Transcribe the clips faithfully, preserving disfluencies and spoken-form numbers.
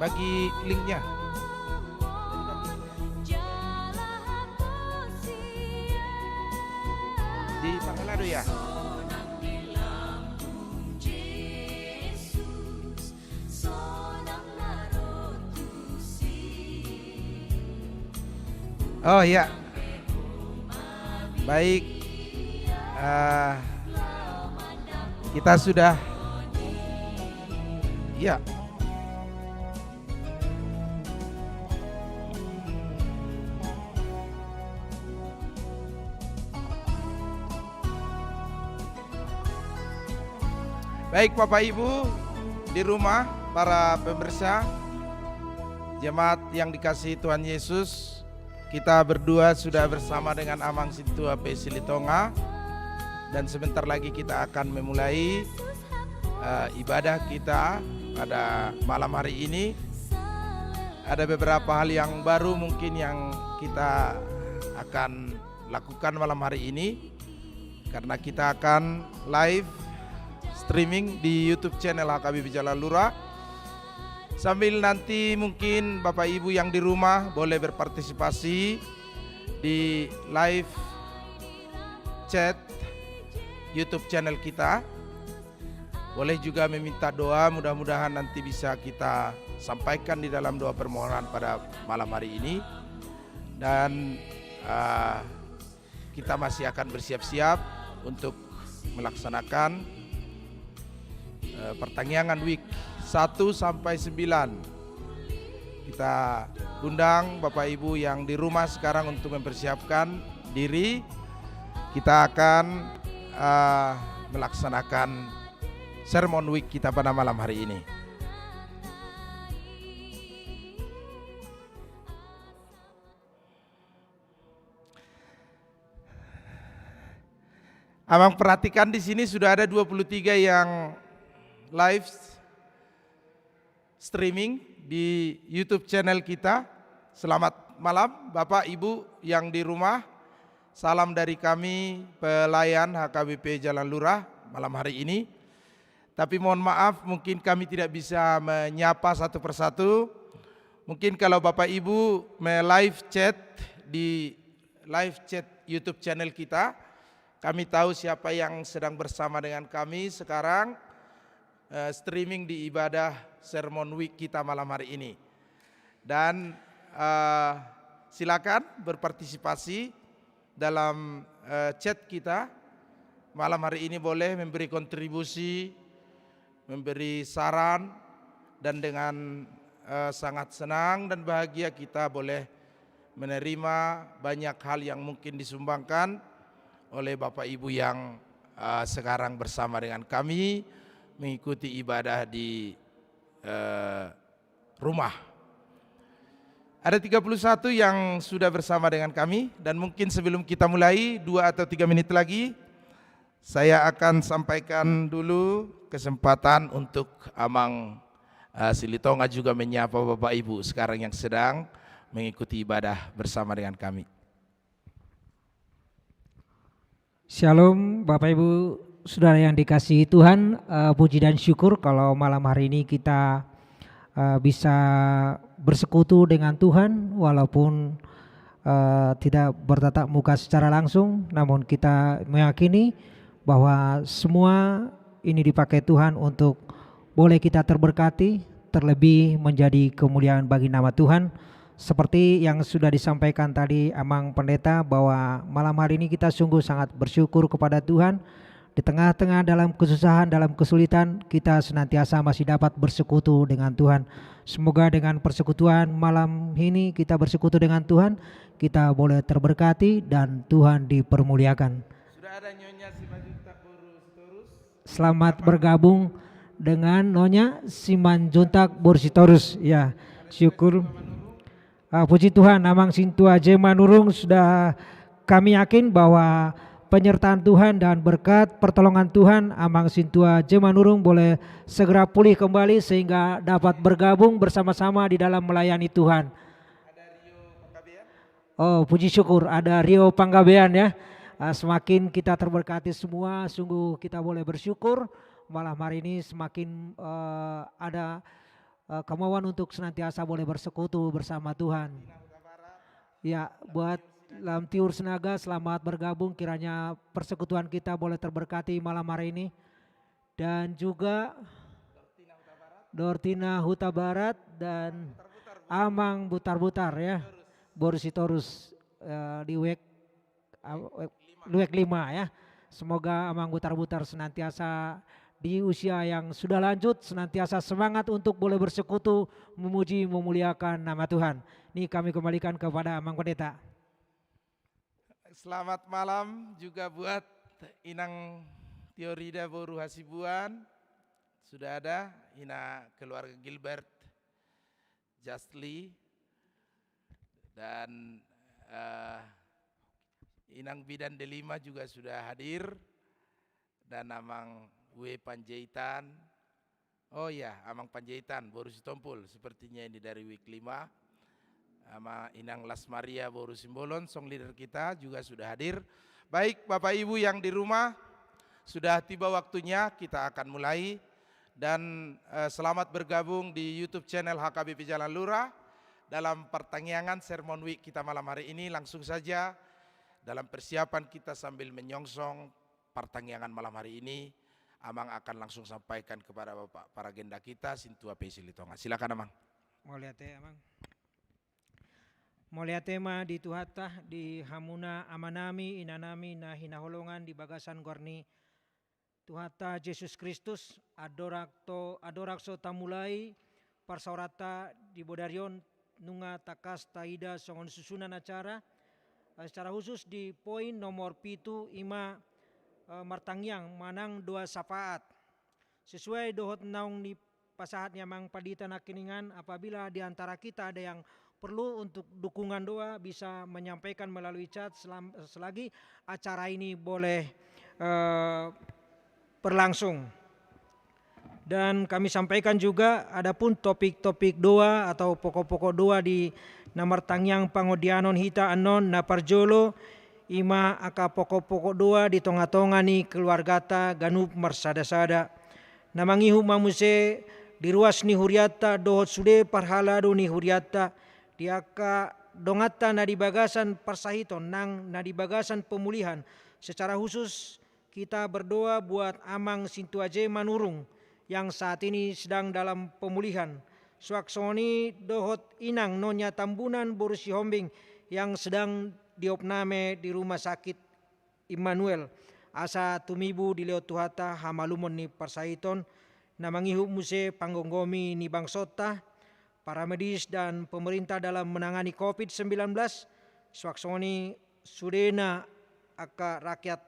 Bagi linknya. Di Pangalado ya. Oh ya. Baik. Ah, kita sudah. Ya. Baik, Bapak Ibu di rumah, para pemirsa, jemaat yang dikasihi Tuhan Yesus, kita berdua sudah bersama dengan Amang Sintua P. Silitonga, dan sebentar lagi kita akan memulai eh, ibadah kita pada malam hari ini. Ada beberapa hal yang baru mungkin yang kita akan lakukan malam hari ini, karena kita akan live streaming di YouTube channel H K B P Jalan Lurah. Sambil nanti mungkin Bapak Ibu yang di rumah boleh berpartisipasi di live chat YouTube channel kita. Boleh juga meminta doa, mudah-mudahan nanti bisa kita sampaikan di dalam doa permohonan pada malam hari ini. Dan, eh, kita masih akan bersiap-siap untuk melaksanakan, eh, pertangiangan week satu sampai sembilan. Kita undang Bapak Ibu yang di rumah sekarang untuk mempersiapkan diri. Kita akan, eh, melaksanakan Sermon Week kita pada malam hari ini. Amang perhatikan, di sini sudah ada dua puluh tiga yang live streaming di YouTube channel kita. Selamat malam, Bapak, Ibu yang di rumah. Salam dari kami, pelayan H K B P Jalan Lurah, malam hari ini. Tapi mohon maaf, mungkin kami tidak bisa menyapa satu persatu. Mungkin kalau Bapak Ibu me-live chat di live chat YouTube channel kita, kami tahu siapa yang sedang bersama dengan kami sekarang, eh, streaming di ibadah Sermon Week kita malam hari ini. Dan, eh, silakan berpartisipasi dalam, eh, chat kita malam hari ini, boleh memberi kontribusi, memberi saran, dan dengan, eh, sangat senang dan bahagia kita boleh menerima banyak hal yang mungkin disumbangkan oleh Bapak Ibu yang, eh, sekarang bersama dengan kami mengikuti ibadah di, eh, rumah. Ada tiga puluh satu yang sudah bersama dengan kami, dan mungkin sebelum kita mulai, dua atau tiga menit lagi, saya akan sampaikan dulu kesempatan untuk Amang, eh, Silitonga juga menyapa Bapak Ibu sekarang yang sedang mengikuti ibadah bersama dengan kami. Shalom, Bapak Ibu, Saudara yang dikasihi Tuhan, eh, puji dan syukur kalau malam hari ini kita, eh, bisa bersekutu dengan Tuhan, walaupun, eh, tidak bertatap muka secara langsung, namun kita meyakini bahwa semua ini dipakai Tuhan untuk boleh kita terberkati, terlebih menjadi kemuliaan bagi nama Tuhan. Seperti yang sudah disampaikan tadi Amang Pendeta, bahwa malam hari ini kita sungguh sangat bersyukur kepada Tuhan. Di tengah-tengah dalam kesusahan, dalam kesulitan, kita senantiasa masih dapat bersekutu dengan Tuhan. Semoga dengan persekutuan malam ini kita bersekutu dengan Tuhan, kita boleh terberkati dan Tuhan dipermuliakan. Sudah ada Nyonya Simanjuntak Boru Sitorus. Selamat bergabung dengan Nyonya Simanjuntak Boru Sitorus. Ya, syukur. Ah, puji Tuhan, Amang Sintua J. Manurung sudah, kami yakin bahwa penyertaan Tuhan dan berkat pertolongan Tuhan, Amang Sintua J. Manurung boleh segera pulih kembali sehingga dapat bergabung bersama-sama di dalam melayani Tuhan. Oh, puji syukur, ada Rio Panggabean, ya. Ah, semakin kita terberkati semua, sungguh kita boleh bersyukur. Malam hari ini semakin, eh, ada, eh, kemauan untuk senantiasa boleh bersekutu bersama Tuhan. Ya, buat Lam Tiur Sinaga, selamat bergabung. Kiranya persekutuan kita boleh terberkati malam hari ini. Dan juga Dortina Hutabarat dan Amang Butarbutar, ya. Boru Sitorus, eh, di wek, ah, wek, wek lima, ya. Semoga Amang Butarbutar senantiasa di usia yang sudah lanjut, senantiasa semangat untuk boleh bersekutu, memuji, memuliakan nama Tuhan. Ini kami kembalikan kepada Amang Pendeta. Selamat malam juga buat Inang Tiorida Boru Hasibuan. Sudah ada, Ina keluarga Gilbert, Justly, dan, eh, Inang Bidan Delima juga sudah hadir, dan Amang W Panjaitan. Oh iya, Amang Panjaitan, Boru Sitompul, sepertinya ini dari wik lima. Sama Inang Las Maria, Boru Simbolon, song leader kita juga sudah hadir. Baik, Bapak Ibu yang di rumah, sudah tiba waktunya, kita akan mulai. Dan, eh, selamat bergabung di YouTube channel H K B P Jalan Lurah. Dalam partangiangan Sermon Week kita malam hari ini, langsung saja dalam persiapan kita sambil menyongsong partangiangan malam hari ini, Amang akan langsung sampaikan kepada Bapak paragenda kita, Sintua P I Silitonga. Silakan, Amang. Mauliate, Amang. Mauliate ma di Tuhanta, di hamuna amanami, inanami, na hinaholongan di bagasan goar ni Tuhanta Jesus Kristus. Andorang to, andorang so tamulai parsaoranta di bodari on, nunga tangkas taida songon susunan acara, eh, secara khusus di poin nomor pitu, ima, eh, martangiang manang doa syafaat. Sesuai dohot naung dipasahat ni Amang Pandita nangkiningan, apabila di antara kita ada yang perlu untuk dukungan doa, bisa menyampaikan melalui chat selam-, selagi acara ini boleh, eh, berlangsung. Dan kami sampaikan juga, adapun topik-topik doa atau pokok-pokok doa di na martangiang pangondianon hita annon, na parjolo, ima angka pokok-pokok doa di tonga-tonga ni keluargata ganup marsada-sada. Na mangihut ma muse di ruas ni hurianta dohot sude parhalado ni hurianta, di angka donganta na di bagasan parsahiton nang na di bagasan pemulihan. Secara khusus, kita berdoa buat Amang Sintua J Manurung yang saat ini sedang dalam pemulihan. Suang songon i dohot Inang Nonya Tambunan Boru Sihombing yang sedang diopname di Rumah Sakit Immanuel. Asa tumibu dilehon Tuhanta hamalumon ni parsahiton, na mangihut muse panggomgomi ni bangsonta, para medis dan pemerintah dalam menangani covid sembilan belas, suang songon i sudena angka rakyat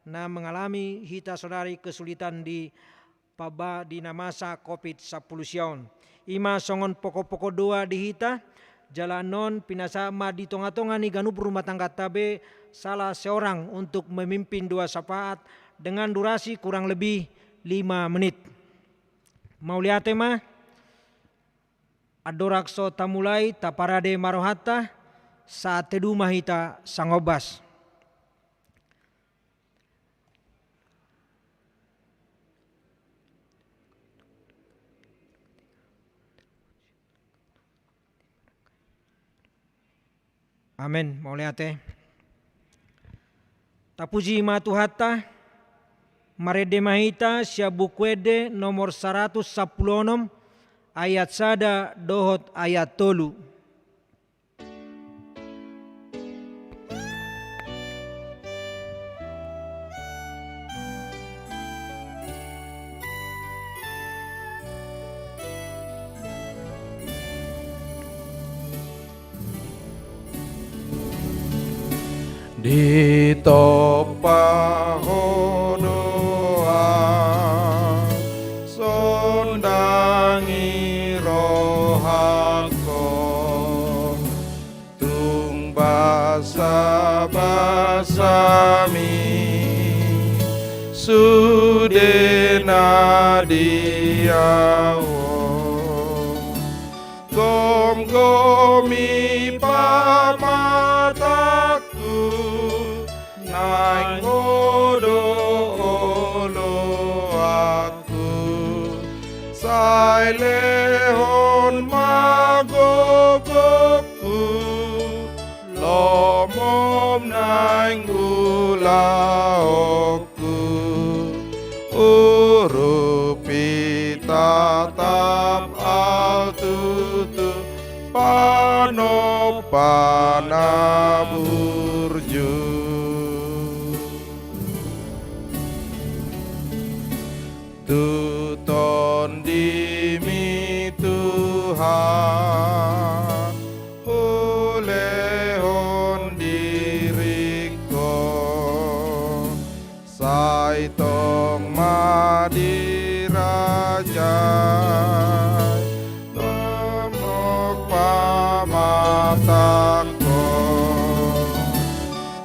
na mengalami hita saonari kesulitan di paba di na masa covid sampulu sia on. Ima songon pokok-pokok doa di hita, jala annon pinasahat ma di tonga-tonga ni ganup rumah tanggata be salah seorang untuk memimpin doa syafaat dengan durasi kurang lebih lima menit. Mauliate ma. Andorang so tamulai, taparade ma rohanta, saat tedu ma hita sangombas. Amen. Mauliate. Tapuji ma Tuhanta. Marende ma hita sian Buku Ende nomor saratus sampulu onom, ayat sada dohot ayat tolu. Ditompa Ho do ahu, sondangi rohangku, tung basabasami sude na di ahu. Gomgomi pamatangku, naeng Ho do oloanku, sai lehon Panompa na burju. Tu TondiMi Tuhan, hulehon diringKo, sai tong ma dirajai, torop pamatangko.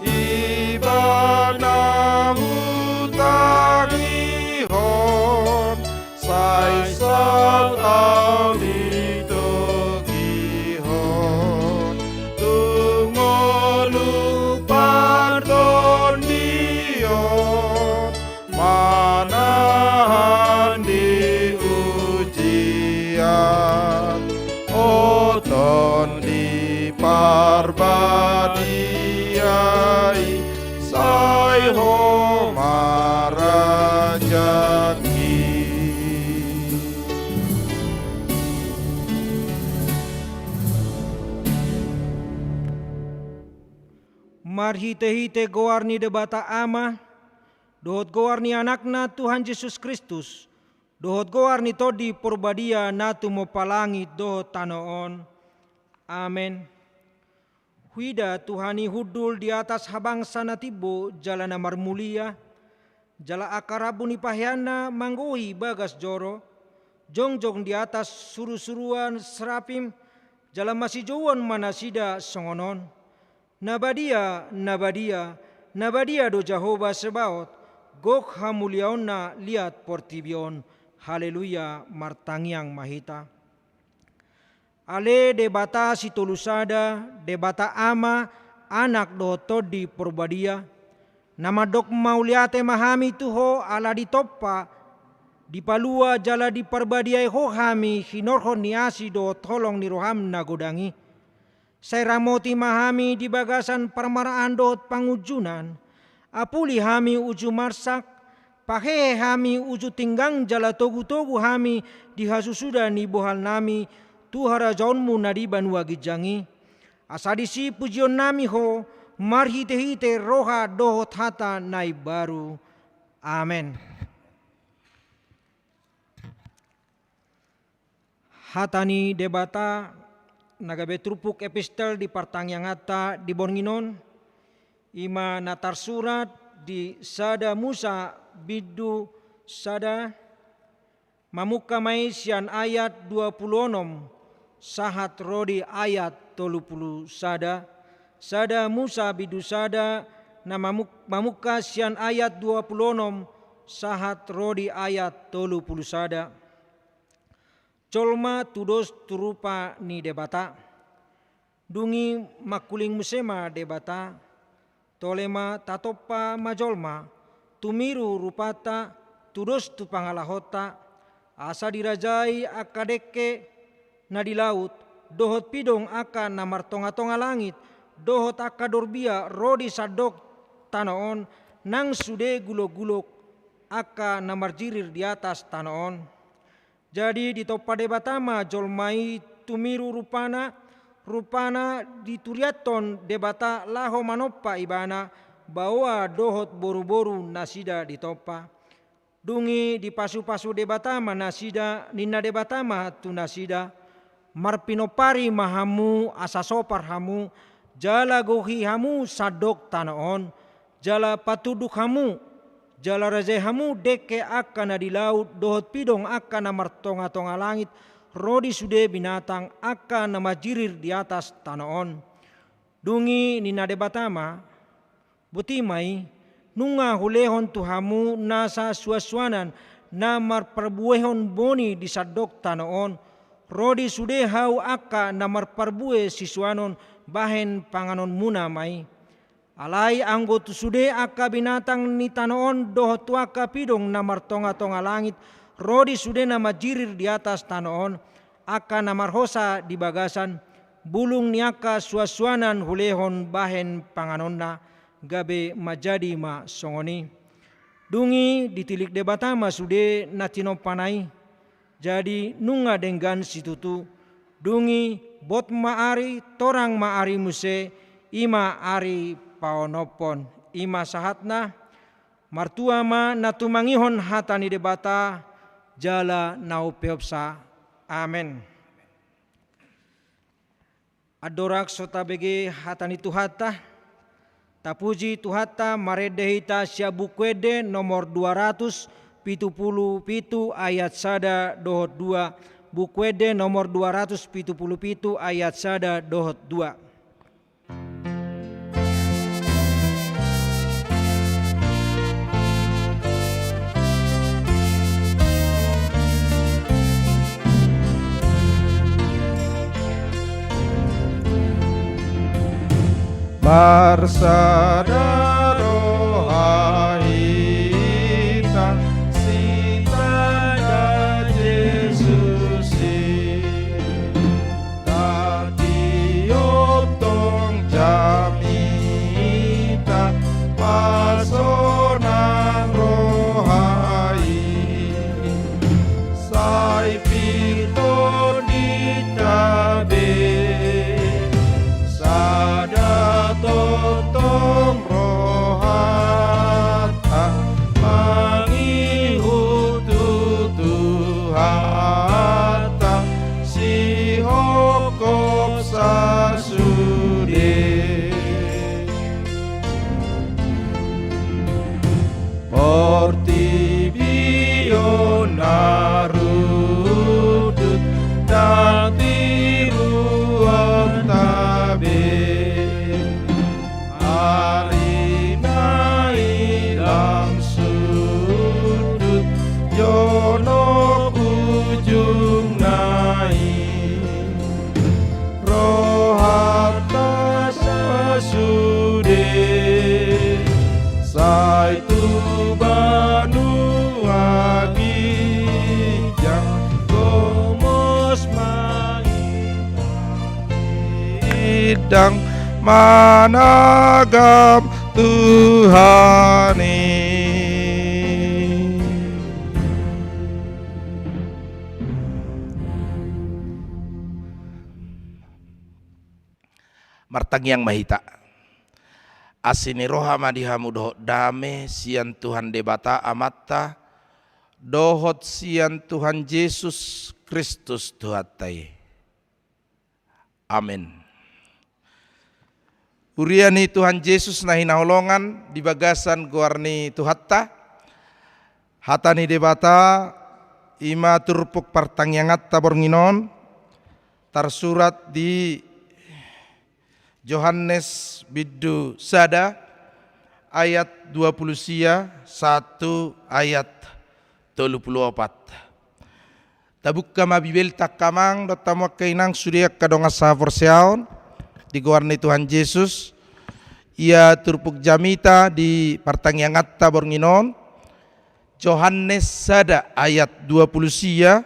Ibana hutangihon, sai saut au ditogihon, tu ngolu partondion, manahan di ujian. O Tondi Parbadia i, sai Ho ma rajangki. Marhitehite goar ni Debata Ama, dohot goar ni Anakna Tuhan Jesus Kristus, dohot goar ni Tondi Porbadia na tumompa langit dohot tano on. Amen. Huida Tuhan i hundul di atas habangsa na timbo jala na marmulia, jala angka rambu ni paheanna manggohi bagas joro, jongjong di atas surusuruan serafim, jala masijouon ma nasida songon on: Na badia, na badia, na badia do Jahowa Sebaot, gok hamuliaonna liat portibi on. Haleluya, martangiang ma hita. Ale Debata Sitolu Sada, Debata Ama, Anak dohot Tondi Porbadia, na mandok mauliate ma hami tu Ho ala ditompa, dipalua jala diparbadiai Ho hami hinorhon ni asi dohot holong ni roham na godang i. Sai ramoti ma hami di bagasan parmaraan dohot pangunjunan. Apuli hami uju marsak, pahehe hami uju tinggang jala togutogu hami di hasusuda ni bohalnami tu harajaonmu na di banua ginjang i. Asa disi pujionnami Ho marhitehite roha dohot hata na imbaru. Amen. Hata ni Debata na gabe turpuk epistel di partangianganta di borngin on, i ma na tarsurat di Sada Musa bindu sada, mamungka ma i sian ayat dua pulu onom sahat ro di ayat tolu pulu sada. Sada Musa bindu sada na mamuk-, mamungka sian ayat dua pulu onom sahat ro di ayat tolu pulu sada. Jolma tudos tu rupa ni Debata. Dung i mangkuling muse ma Debata, tole ma tatompa ma jolma, tumiru rupanta, tudos tu pangalahonta, asa dirajai angka dengke na di laut, dohot pidong angka na martongatonga langit, dohot angka dorbia ro di sandok tano on, nang sude gulokgulok angka na marjirir di atas tano on. Jadi ditompa Debata ma jolma i tumiru rupana, rupana dituriathon Debata laho manompa ibana, baoa dohot boruboru nasida ditompa. Dung i dipasupasu Debata ma nasida, ninna Debata ma tu nasida: Marpinompari ma hamu asa sopar hamu, jala gohi hamu sandok tano on, jala patunduk hamu, jala rajai hamu dengke angka na di laut dohot pidong angka na martongatonga langit, ro di sude binatang angka na marjirir di atas tano on. Dung i ninna Debata ma: Boti ma i, nunga hulehon tu hamu nasa suansuanan na marparbuehon boni di sandok tano on, ro di sude hau angka na marparbue sisuanon bahen panganonmuna ma i. Alai anggo tu sude angka binatang ni tano on dohot tu angka pidong na martongatonga langit, ro di sude na marjirir di atas tano on, angka na marhosa di bagasan, bulung ni angka suansuanan hulehon bahen panganonna, gabe manjadi ma songon i. Dung i ditilik Debata ma sude na tinompana i. Jadi nunga denggan situtu, Dung i, bot ma ari, torang ma ari muse, i ma ari paonomhon. I ma sahatna. Martua ma na tumangihon hata ni Debata jala na umpeopsa. Amen. Andorang so tabege hata ni Tuhanta, tapuji Tuhanta, marende hita sian Buku Ende nomor dua ratus pitu pulu pitu ayat sada dohot dua. Buku Ende nomor dua ratus pitu pulu pitu ayat sada dohot dua. Marsada roha hita sitanda Jesus i. Ndang diontong jamita pasonang roha i. Sai pir tondi tabe sada tongtong rohanta mangihut tu Tuhanta sihophop sasude. Portibi on na rundut ndang tiruonta be. Ari na ilang sundut jonok ujungna i. Rohanta sasude sai tu banua ginjang, gomos ma hita indang managam Tuhan i. Martangiang ma hita. Asi ni roha ma di hamu dohot dame sian Tuhan Debata Amanta dohot sian Tuhan Jesus Kristus Tuhanta i. Amen. Huria ni Tuhan Jesus na hinaholongan di bagasan goar ni Tuhanta, hata ni Debata i ma turpuk partangianganta borngin on, tarsurat di Johannes bindu sada ayat dua pulu sia sahat tu ayat tolu pulu opat. Tabuka ma Bibelta angka amang dohot hamu angka inang, sude angka dongan sahaporseaon di goar ni Tuhan Jesus. Ia turpuk jamita di partangianganta borngin on, Johannes sada ayat dua pulu sia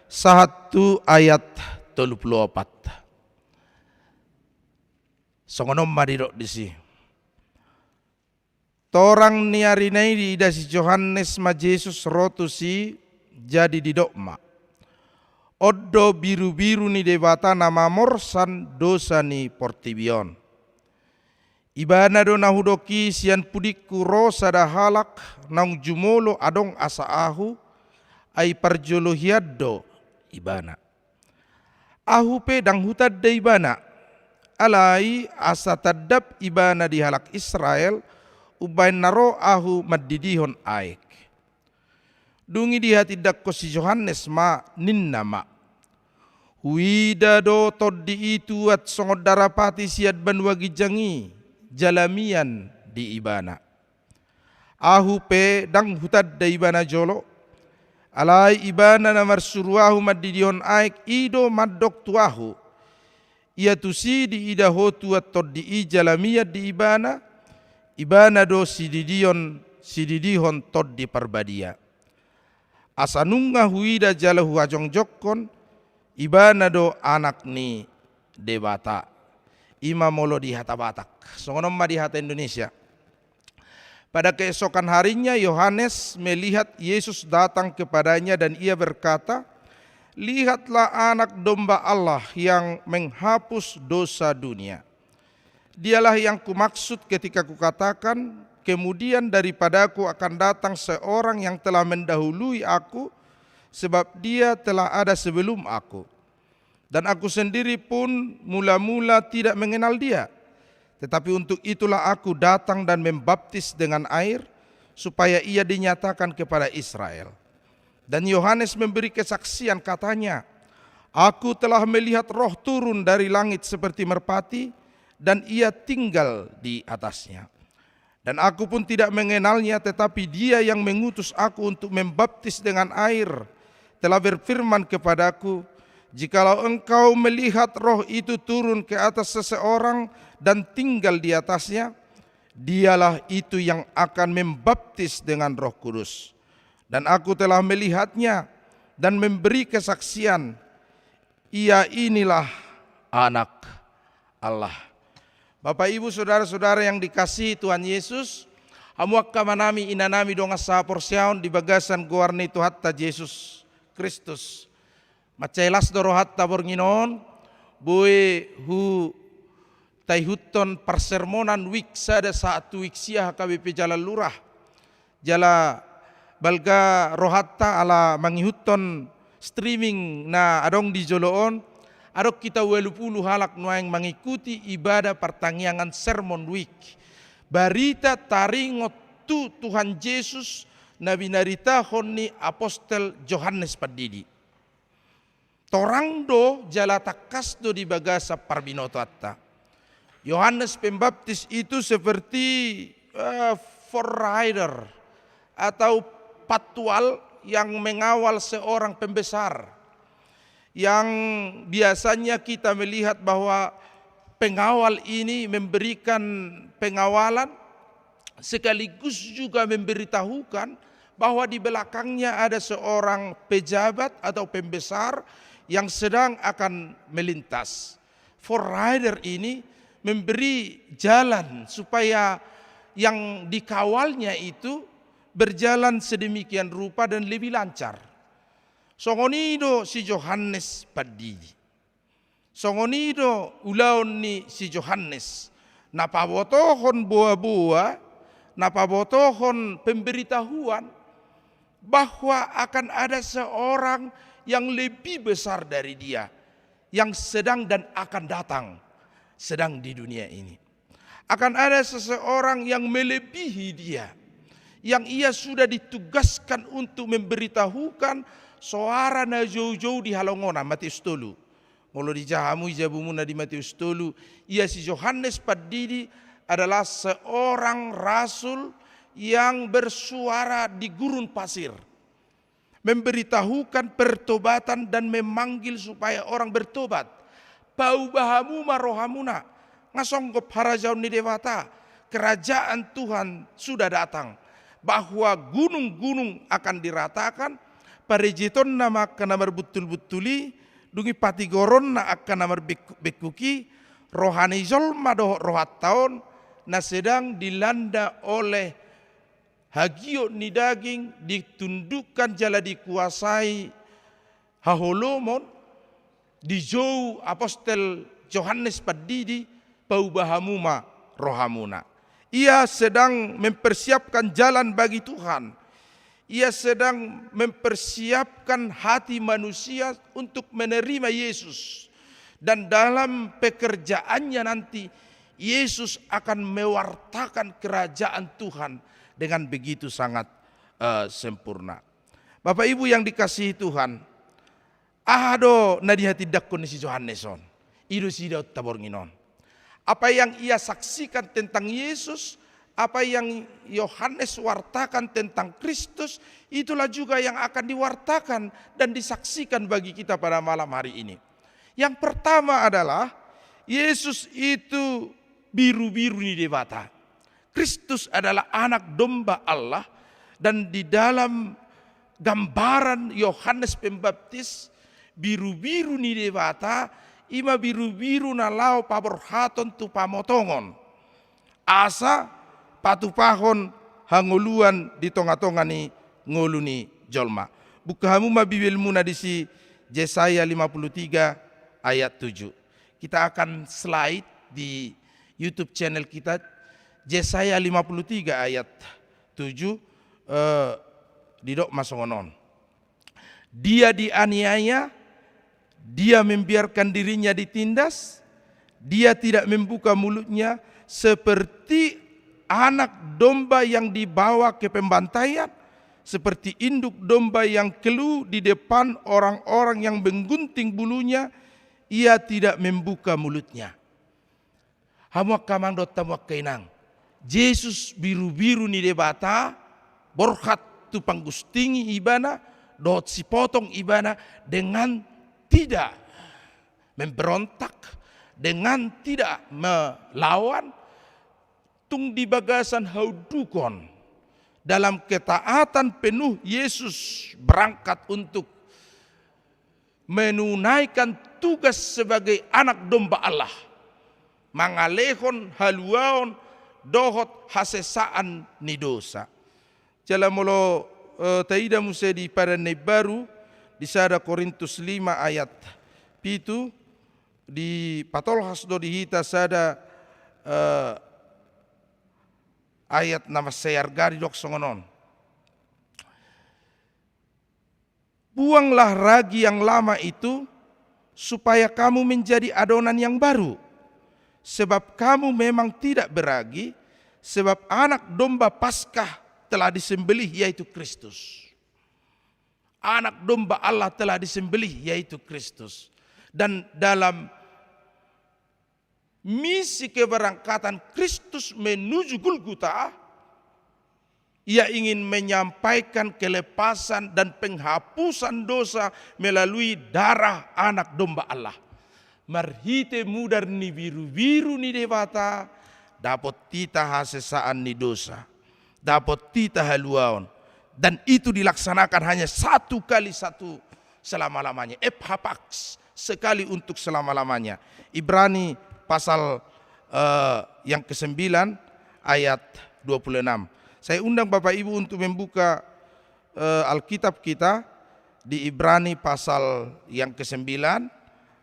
sahat tu ayat tolu pulu opat. Songon on ma didok disi. Torang ni arina i diida si Johannes ma Jesus ro tusi, jadi didok ma: On do birubiru ni Debata na mamorsan dosa ni portibi on. Ibana do na hudok i sian pudingku ro sada halak naung jumolo adong asa ahu, ai parjolo hian do ibana. Ahu pe ndang hutanda ibana, alai asa tandap ibana di halak Israel, umbahen na ro ahu mandidihon aek. Dung i dihatindangkon si Johannes ma, ninna ma: Huida do Tondi i tuat songon darapati sian banua ginjang i, jala mian di ibana. Ahu pe ndang hutanda ibana jolo, alai ibana na marsuru ahu mandidihon aek i do mandok tu ahu: Ia tusi diida ho tuat Tondi i jala mian di ibana, ibana do sididion, sididihon Tondi Parbadia. Asa nunga huida jala huhajongjongkon, ibana do Anak ni Debata. I ma molo di hata Batak. Songon on ma di hata Indonesia. Pada keesokan harinya, Yohanes melihat Yesus datang kepadanya dan ia berkata, Lihatlah Anak Domba Allah yang menghapus dosa dunia. Dialah yang kumaksud ketika kukatakan, kemudian daripadaku akan datang seorang yang telah mendahului aku, sebab dia telah ada sebelum aku. Dan aku sendiri pun mula-mula tidak mengenal dia. Tetapi untuk itulah aku datang dan membaptis dengan air, supaya ia dinyatakan kepada Israel. Dan Yohanes memberi kesaksian, katanya, "Aku telah melihat Roh turun dari langit seperti merpati, dan ia tinggal di atasnya. Dan aku pun tidak mengenalnya, tetapi dia yang mengutus aku untuk membaptis dengan air telah berfirman kepadaku, 'Jikalau engkau melihat Roh itu turun ke atas seseorang dan tinggal di atasnya, dialah itu yang akan membaptis dengan Roh Kudus.' Dan aku telah melihatnya dan memberi kesaksian, ia inilah Anak Allah." Bapak, Ibu, saudara-saudara yang dikasihi Tuhan Yesus, hamu angka amanami, inanami, dongan sahaporseaon di bagasan goar ni Tuhanta Jesus Kristus. Mansai las do rohanta borngin on, boi hutaihuthon parsermonan wijk sada sahat tu wijk sia H K B P Jalan Lurah. Jala balga rohanta ala mangihuthon streaming na adong di jolo on, adong hita ualu pulu halak nuaeng mangikuti ibadah partangiangan Sermon Week. Barita taringot tu Tuhan Jesus na binaritahon ni apostel Johannes Pandidi. Torang do jala tangkas do di bagasan parbinotoanta. Yohanes Pembaptis itu seperti, eh, forerunner atau patwal yang mengawal seorang pembesar. Yang biasanya kita melihat bahwa pengawal ini memberikan pengawalan sekaligus juga memberitahukan bahwa di belakangnya ada seorang pejabat atau pembesar yang sedang akan melintas. Forerunner ini memberi jalan supaya yang dikawalnya itu berjalan sedemikian rupa dan lebih lancar. Songon i do si Johannes Pandidi. Songon i do ulaon ni si Johannes, na pabotohon boaboa, na pabotohon pemberitahuan, bahwa akan ada seorang yang lebih besar dari dia, yang sedang dan akan datang, sedang di dunia ini. Akan ada seseorang yang melebihi dia, yang ia sudah ditugaskan untuk memberitahukan soara na joujou di halongonan, Matius tolu. Molo dijaha hamu i jabumuna di Matius tolu, ia si Johannes Pandidi adalah seorang rasul yang bersuara di gurun pasir, memberitahukan pertobatan dan memanggil supaya orang bertobat. Pauba hamu ma rohamuna, nga songgop harajaon ni Debata, kerajaan Tuhan sudah datang, bahwa gunung-gunung akan diratakan, parejetonna ma angka na marbuntul-buntul i, dung i patigoronna angka na marbengkuk-bengkuk i, roha ni jolma dohot rohanta on, na sedang dilanda oleh hagiot ni daging, ditundukkan jala dikuasai haholomon, dijou apostel Johannes Pandidi, pauba hamu ma rohamuna. Ia sedang mempersiapkan jalan bagi Tuhan. Ia sedang mempersiapkan hati manusia untuk menerima Yesus. Dan dalam pekerjaannya nanti, Yesus akan mewartakan kerajaan Tuhan dengan begitu sangat, eh, sempurna. Bapak Ibu yang dikasihi Tuhan, aha do na dihatindangkon ni si Johannes on? I do sidaonta borngin on. Apa yang ia saksikan tentang Yesus, apa yang Yohanes wartakan tentang Kristus, itulah juga yang akan diwartakan dan disaksikan bagi kita pada malam hari ini. Yang pertama adalah Yesus itu birubiru ni Debata. Kristus adalah Anak Domba Allah, dan di dalam gambaran Yohanes Pembaptis, birubiru ni Debata, i ma birubiru na laho paborhaton tu pamotongon, asa patupahon hangoluan di tongatonga ni ngolu ni jolma. Buka hamu ma Bibelmuna disi, Yesaya lima puluh tiga ayat tujuh. Kita akan slide di YouTube channel kita, Yesaya lima puluh tiga ayat tujuh, eh, didok ma songon on. Dia dianiaya, dia membiarkan dirinya ditindas, dia tidak membuka mulutnya, seperti anak domba yang dibawa ke pembantaian, seperti induk domba yang keluh di depan orang-orang yang menggunting bulunya, ia tidak membuka mulutnya. Hamu angka amang dohot hamu angka inang, Jesus birubiru ni Debata, borhat tu panggustingi ibana, dohot sipotong ibana dengan tidak memberontak, dengan tidak melawan, tung di bagasan haundukhon. Dalam ketaatan penuh, Yesus berangkat untuk menunaikan tugas sebagai anak domba Allah, mangalehon haluaon dohot hasesaan ni dosa. Jala molo, eh, taida muse di Padan na Imbaru, di sada Korintus lima ayat pitu, dipatolhas do di hita sada, eh, ayat na mansai arga, didok songon on. Buanglah ragi yang lama itu, supaya kamu menjadi adonan yang baru. Sebab kamu memang tidak beragi, sebab anak domba Paskah telah disembelih, yaitu Kristus. Anak domba Allah telah disembelih, yaitu Kristus. Dan dalam misi keberangkatan Kristus menuju Golgota, ia ingin menyampaikan kelepasan dan penghapusan dosa melalui darah Anak Domba Allah. Marhite mudar ni birubiru ni Debata, dapot hita hasesaan ni dosa, dapot hita haluaon. Dan itu dilaksanakan hanya satu kali satu selama-lamanya. Ephapax, sekali untuk selama-lamanya. Ibrani pasal, eh, yang kesembilan ayat dua puluh enam. Saya undang Bapak Ibu untuk membuka, eh, Alkitab kita di Ibrani pasal yang kesembilan,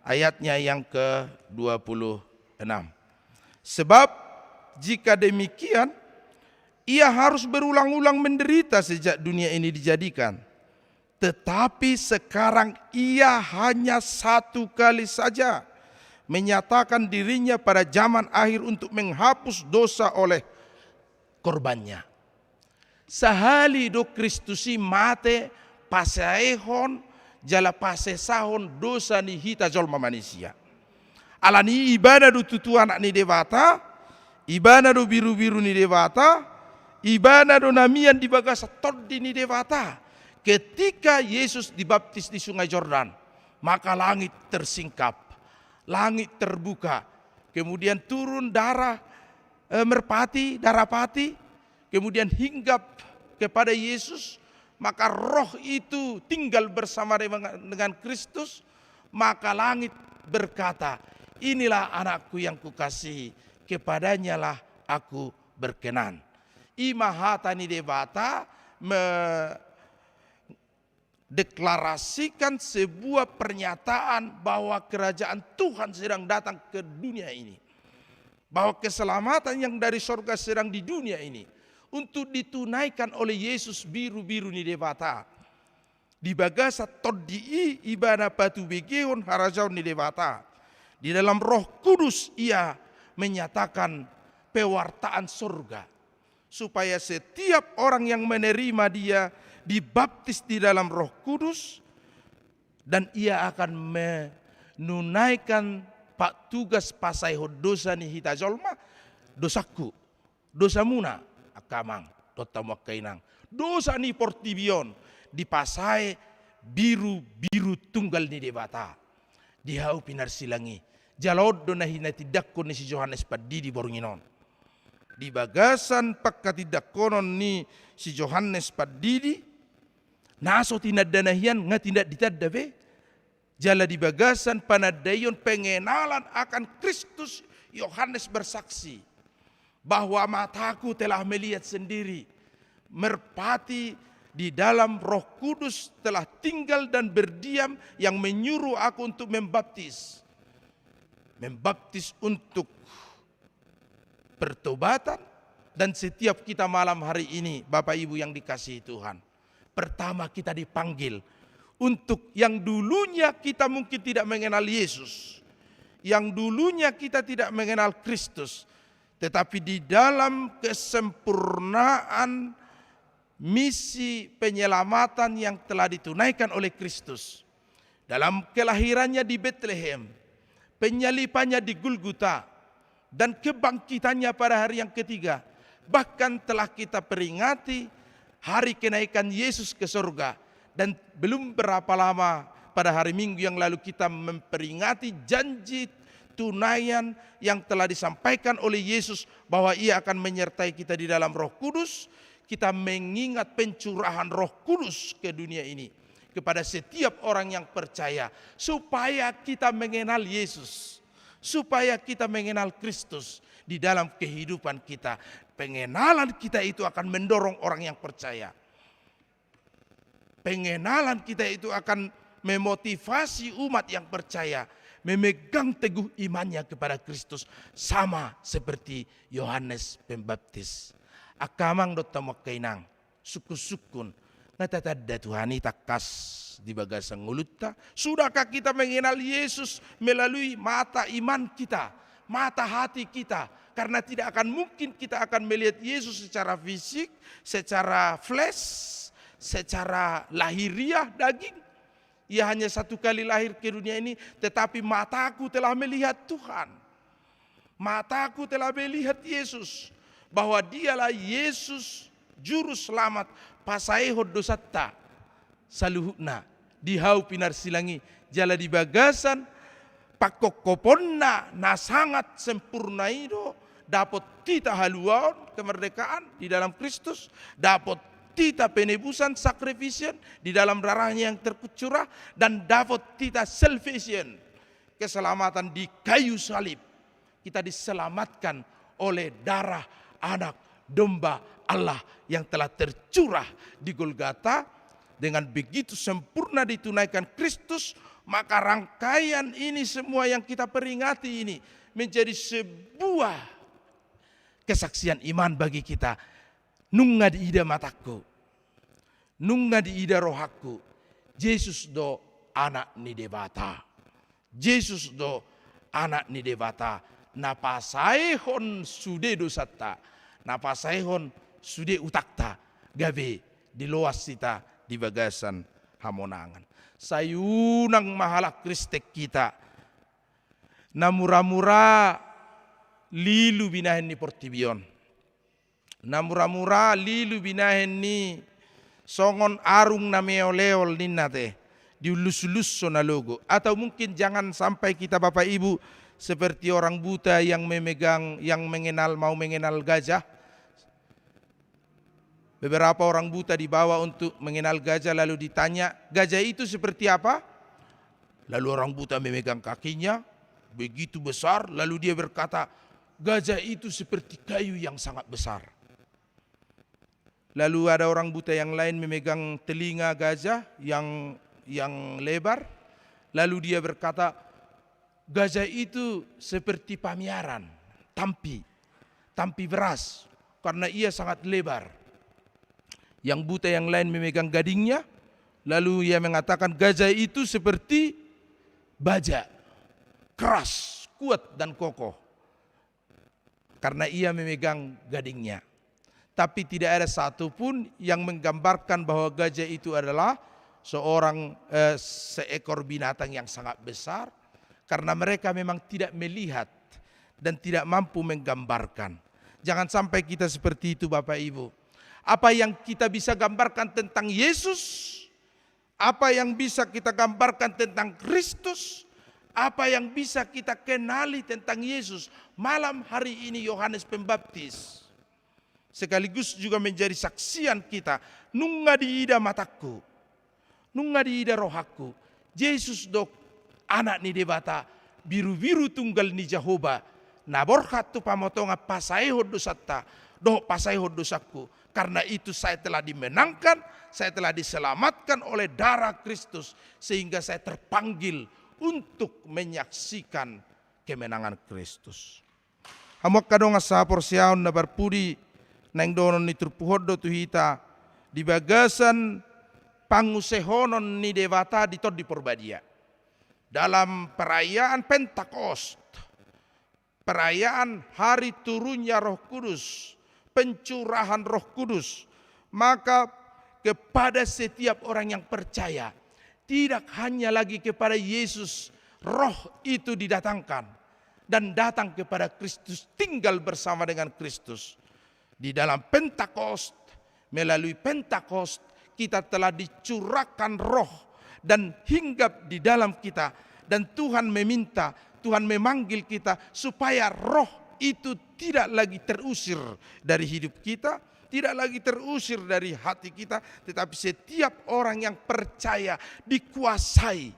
ayatnya yang ke dua puluh enam. Sebab jika demikian, ia harus berulang-ulang menderita sejak dunia ini dijadikan. Tetapi sekarang ia hanya satu kali saja menyatakan dirinya pada zaman akhir untuk menghapus dosa oleh korbannya. Sahali do Kristus i mate pasaehon jala pasesahon dosa ni hita jolma manisia. Alani i ibana do tutu Anak ni Debata, ibana do birubiru ni Debata, ibana do na mian di bagasan tondi ni Debata. Ketika Yesus dibaptis di Sungai Jordan, maka langit tersingkap, langit terbuka, kemudian turun darah, eh, merpati, darah pati, kemudian hinggap kepada Yesus, maka roh itu tinggal bersama dengan, dengan Kristus, maka langit berkata, "Inilah Anakku yang Kukasihi, kepadanyalah Aku berkenan." I ma hata ni Debata me-, deklarasikan sebuah pernyataan bahwa kerajaan Tuhan sedang datang ke dunia ini. Bahwa keselamatan yang dari sorga sedang di dunia ini untuk ditunaikan oleh Yesus birubiru ni Debata. Di bagasan tondi i ibana patubegehon harajaon ni Debata. Di dalam Roh Kudus ia menyatakan pewartaan sorga. Supaya setiap orang yang menerima Dia dibaptis di dalam Roh Kudus, dan ia akan menunaikan pa-, tugas pasaehon dosa ni hita jolma, dosangku, dosamuna, angka amang, dohot hamu angka inang, dosa ni portibi on, dipasae birubiru tunggal ni Debata. Di hau pinarsilang i. Jala on do na hinatindangkon ni si Johannes Pandidi borngin on. Di bagasan pangkatindangkonon ni si Johannes Pandidi, na so tinanda na hian nga tinda ditanda be. Jala di bagasan panandaion pengenalan akan Kristus, Yohanes bersaksi bahwa mataku telah melihat sendiri merpati Di dalam Roh Kudus telah tinggal dan berdiam yang menyuruh aku untuk membaptis. Membaptis untuk pertobatan, dan setiap kita malam hari ini, Bapak Ibu yang dikasihi Tuhan, pertama kita dipanggil untuk yang dulunya kita mungkin tidak mengenal Yesus, yang dulunya kita tidak mengenal Kristus, tetapi di dalam kesempurnaan misi penyelamatan yang telah ditunaikan oleh Kristus dalam kelahirannya di Betlehem, penyalibannya di Gulguta, dan kebangkitannya pada hari yang ketiga. Bahkan telah kita peringati hari kenaikan Yesus ke surga. Dan belum berapa lama, pada hari Minggu yang lalu kita memperingati janji tunaian yang telah disampaikan oleh Yesus bahwa Ia akan menyertai kita di dalam Roh Kudus. Kita mengingat pencurahan Roh Kudus ke dunia ini kepada setiap orang yang percaya, supaya kita mengenal Yesus, supaya kita mengenal Kristus di dalam kehidupan kita. Pengenalan kita itu akan mendorong orang yang percaya. Pengenalan kita itu akan memotivasi umat yang percaya memegang teguh imannya kepada Kristus, sama seperti Yohanes Pembaptis. Angka amang dohot hamu angka inang, sungkun-sungkun, nga tatanda Tuhan i tangkas di bagasan ngolunta? Sudahkah kita mengenal Yesus melalui mata iman kita, mata hati kita? Karena tidak akan mungkin kita akan melihat Yesus secara fisik, secara flesh, secara lahiriah, daging. Ia hanya satu kali lahir ke dunia ini, tetapi mataku telah melihat Tuhan. Mataku telah melihat Yesus, bahwa Dialah Yesus, Juru Selamat, pasaehon dosanta saluhutna. Di hau pinarsilang i, jala di bagasan pangkophoponna na sangat sempurna i do dapot hita haluaon, kemerdekaan di dalam Kristus, dapot hita penebusan, sacrifice, di dalam darahnya yang tercurah, dan dapot hita salvation, keselamatan di kayu salib. Kita diselamatkan oleh darah Anak Domba Allah yang telah tercurah di Golgata. Dengan begitu sempurna ditunaikan Kristus, maka rangkaian ini semua yang kita peringati ini menjadi sebuah kesaksian iman bagi kita. Nunga diida matangku, nunga diida rohangku, Jesus do Anak ni Debata. Jesus do Anak ni Debata, na pasaehon sude dosanta, na pasaehon sude utangta, gabe diloas hita di bagasan hamonangan. Sai unang ma halak Kristen hita na mura-mura lilu binahen ni portibi on. Na mura-mura lilu binahen ni songon arung na meol-eol ninna te, diullus-ullus so na logo. Atau mungkin jangan sampai kita Bapak Ibu seperti orang buta yang memegang, yang mengenal, mau mengenal gajah. Beberapa orang buta dibawa untuk mengenal gajah, lalu ditanya, "Gajah itu seperti apa?" Lalu orang buta memegang kakinya, begitu besar, lalu dia berkata, "Gajah itu seperti kayu yang sangat besar." Lalu ada orang buta yang lain memegang telinga gajah yang, yang lebar, lalu dia berkata, "Gajah itu seperti pamiaran, tampi, tampi beras, karena ia sangat lebar." Yang buta yang lain memegang gadingnya, lalu ia mengatakan, "Gajah itu seperti baja, keras, kuat, dan kokoh, karena ia memegang gadingnya." Tapi tidak ada satu pun yang menggambarkan bahwa gajah itu adalah seorang, eh, seekor binatang yang sangat besar, karena mereka memang tidak melihat dan tidak mampu menggambarkan. Jangan sampai kita seperti itu, Bapak Ibu. Apa yang kita bisa gambarkan tentang Yesus, apa yang bisa kita gambarkan tentang Kristus, apa yang bisa kita kenali tentang Yesus, malam hari ini Yohanes Pembaptis sekaligus juga menjadi saksian kita. Nunga diida matangku, nunga diida rohangku, Jesus do Anak ni Debata, Birubiru Tunggal ni Jahowa, na borhat tu pamotongan pasaehon dosanta, dohot pasaehon dosangku. Karena itu saya telah dimenangkan, saya telah diselamatkan oleh darah Kristus, sehingga saya terpanggil untuk menyaksikan kemenangan Kristus. Hamu angka dongan sahaporseaon na parpudi, naeng dohonon ni turpuk on do tu hita di bagasan pangusehonon ni Debata di Tondi Porbadia. Dalam perayaan Pentakost, perayaan hari turunnya Roh Kudus, pencurahan Roh Kudus, maka kepada setiap orang yang percaya, tidak hanya lagi kepada Yesus, Roh itu didatangkan dan datang kepada Kristus, tinggal bersama dengan Kristus. Di dalam Pentakost, melalui Pentakost, kita telah dicurahkan Roh dan hinggap di dalam kita. Dan Tuhan meminta, Tuhan memanggil kita supaya Roh itu tidak lagi terusir dari hidup kita, tidak lagi terusir dari hati kita, tetapi setiap orang yang percaya dikuasai,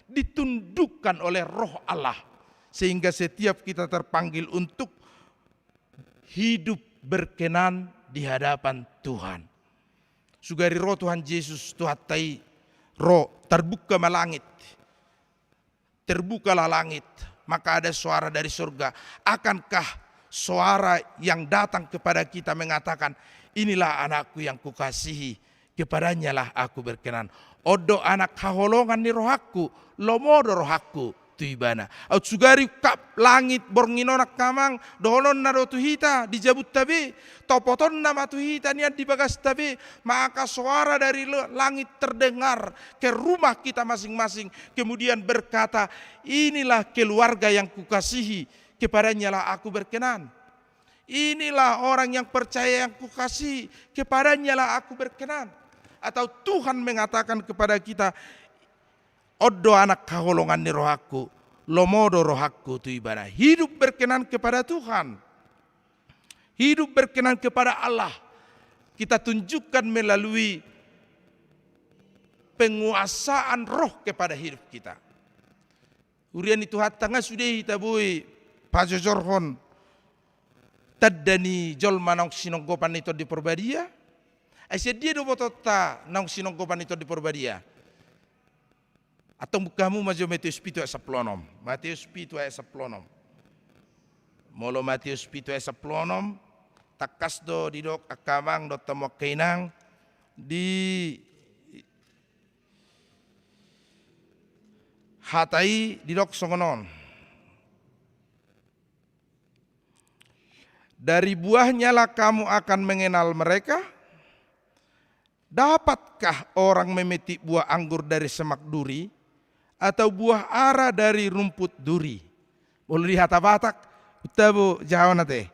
ditundukkan oleh Roh Allah, sehingga setiap kita terpanggil untuk hidup berkenan di hadapan Tuhan. Sugari ro Tuhan Jesus, Tuhanta i ro, terbuka ma langit. Terbukalah langit, maka ada suara dari surga. Akankah suara yang datang kepada kita mengatakan, "Inilah anakku yang kukasihi, kepadanyalah aku berkenan"? On do anak haholongan ni rohangku, lomo do rohangku tu ibana. Aut sugari ungkap langit borngin on angka amang, dohononna do tu hita di jabunta be, topotonna ma tu hita nian di bagasta be, maka suara dari lo-, langit terdengar ke rumah kita masing-masing, kemudian berkata, "Inilah keluarga yang kukasihi, kepadanyalah aku berkenan. Inilah orang yang percaya yang kukasihi, kepadanyalah aku berkenan." Atau Tuhan mengatakan kepada kita, "On do anak haholongan ni rohangku, lomo do rohangku tu ibana." Hidup berkenan kepada Tuhan. Hidup berkenan kepada Allah. Kita tunjukkan melalui penguasaan Roh kepada hidup kita. Huria ni Tuhanta, nga sude hita boi pajojorhon tanda ni jolma naung sinonggopan ni Tondi Porbadia? Ai sian dia do botoonta naung sinonggopan ni Tondi Porbadia? Antong buka hamu ma jo Mateus pitu ayat sampulu onom. Mateus pitu ayat sampulu onom. Molo Mateus pitu ayat sampulu onom, tangkas do didok angka amang dohot hamu angka inang, di hata i didok songon on. Dari buahnyalah kamu akan mengenal mereka. Dapatkah orang memetik buah anggur dari semak duri, atau buah ara dari rumput duri? Molo di hata Batak, tabo jahaon ate.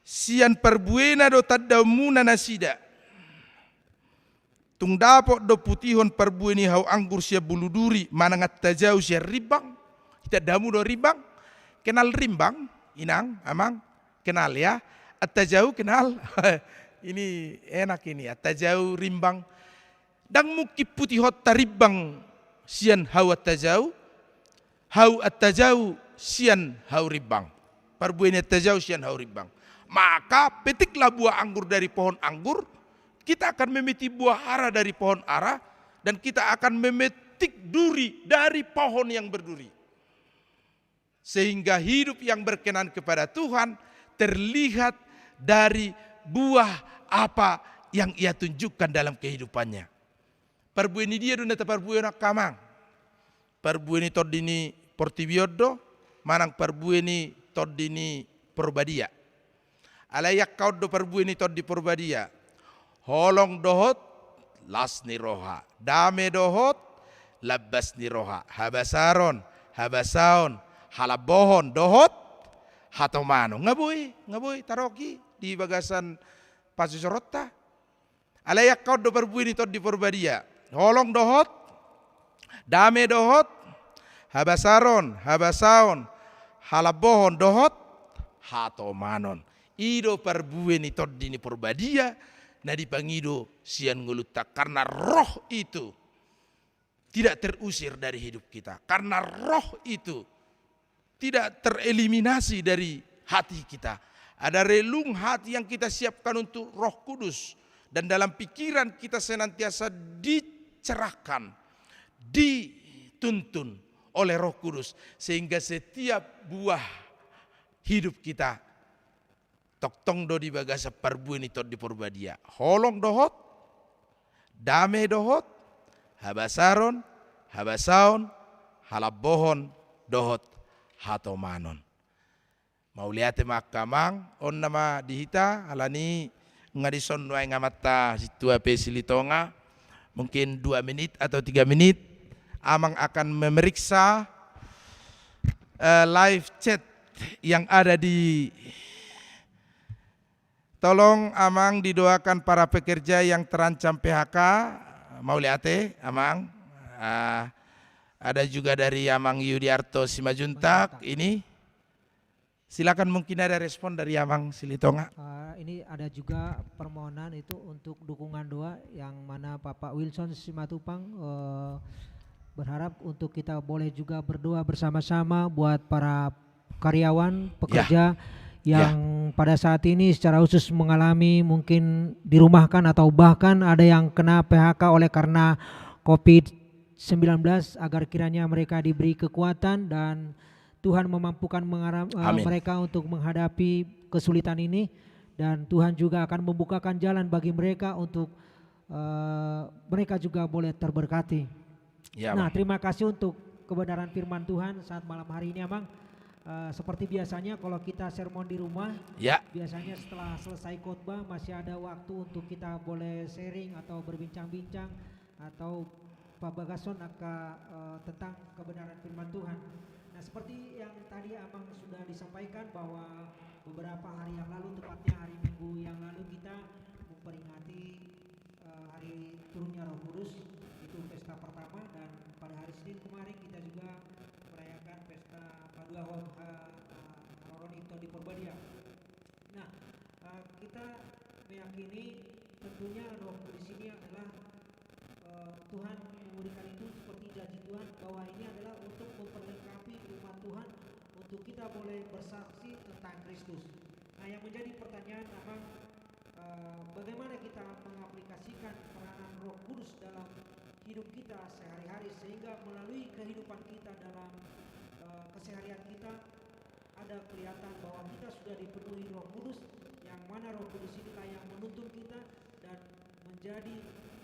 Sian parbuena do tandaonmuna nasida. Tung dapot do putihon parbue ni hau anggur sian bulu duri, manang antajau sian rimbang? Itanda hamu do rimbang? Kenal rimbang, inang, amang? Kenal ya? Antajau kenal? Ini enak ini, antajau rimbang. Ndang mungkin putihonta rimbang sian hau antajau, hau antajau sian hau rimbang. Parbue ni antajau sian hau rimbang. Maka petiklah buah anggur dari pohon anggur, kita akan memetik buah ara dari pohon ara, dan kita akan memetik duri dari pohon yang berduri. Sehingga hidup yang berkenan kepada Tuhan terlihat dari buah apa yang ia tunjukkan dalam kehidupannya. Parbue ni dia do na taparbuehon angka amang? Parbue ni tondi ni portibi on do, manang parbue ni tondi ni Porbadia? Alai angka on do parbue ni Tondi Porbadia: holong dohot las ni roha, dame dohot lambas ni roha, habasaron, habasaon, halambohon dohot hatomanon. Nga boi, nga boi taroki di bagasan pajojoronta. Alai angka on do parbue ni Tondi Porbadia: holong dohot, dame dohot, habasaron, habasaon, halambohon dohot hatomanon. I do parbue ni Tondi ni Porbadia na dipangido sian ngolunta, karena Roh itu tidak terusir dari hidup kita, karena Roh itu tidak tereliminasi dari hati kita. Ada relung hati yang kita siapkan untuk Roh Kudus. Dan dalam pikiran kita senantiasa dicerahkan, dituntun oleh Roh Kudus. Sehingga setiap buah hidup kita tongtong do di bagasan parbue ni Tondi Porbadia. Holong dohot, dame dohot, habasaron, habasaon, halambohon, dohot hatomanon. Mauliate ma angka amang, on nama di hita, alani nga dison nuaeng amanta Sintua P. Silitonga, mungkin dua menit atau tiga menit, amang akan memeriksa, eh, live chat yang ada di, tolong amang didoakan para pekerja yang terancam P H K, mauliate amang. Ah, ada juga dari Amang Yudiarto Simanjuntak ini. Silakan, mungkin ada respon dari Amang Silitonga. Ah, ini ada juga permohonan itu untuk dukungan doa yang mana Bapak Wilson Simatupang, eh, berharap untuk kita boleh juga berdoa bersama-sama buat para karyawan, ya, pekerja, ya, yang pada saat ini secara khusus mengalami mungkin dirumahkan atau bahkan ada yang kena P H K oleh karena covid sembilan belas, agar kiranya mereka diberi kekuatan dan Tuhan memampukan mengaram-, eh, amin, mereka untuk menghadapi kesulitan ini, dan Tuhan juga akan membukakan jalan bagi mereka untuk, eh, mereka juga boleh terberkati. Ya, nah, Bang, terima kasih untuk kebenaran firman Tuhan saat malam hari ini, Amang. Eh, seperti biasanya, kalau kita sermon di rumah, ya, biasanya setelah selesai khotbah masih ada waktu untuk kita boleh sharing atau berbincang-bincang atau pabagason angka, eh, tentang kebenaran firman Tuhan. Nah, seperti yang tadi Amang sudah disampaikan bahwa beberapa hari yang lalu, tepatnya hari Minggu yang lalu, kita memperingati, eh, hari turunnya Roh Kudus, itu pesta pertama, dan pada hari Senin kemarin kita juga merayakan pesta paduahon, eh, eh, Roron Ito di Porbadia. Nah, eh, kita meyakini tentunya Roh Kudus ini adalah, eh, Tuhan memberikan itu seperti janji Tuhan bahwa ini adalah untuk memperlengkapi umat Tuhan untuk kita boleh bersaksi tentang Kristus. Nah, yang menjadi pertanyaan, Amang, eh, bagaimana kita mengaplikasikan peranan Roh Kudus dalam hidup kita sehari-hari sehingga melalui kehidupan kita dalam, eh, keseharian kita ada kelihatan bahwa kita sudah dipenuhi Roh Kudus, yang mana Roh Kudus inilah yang menuntun kita dan menjadi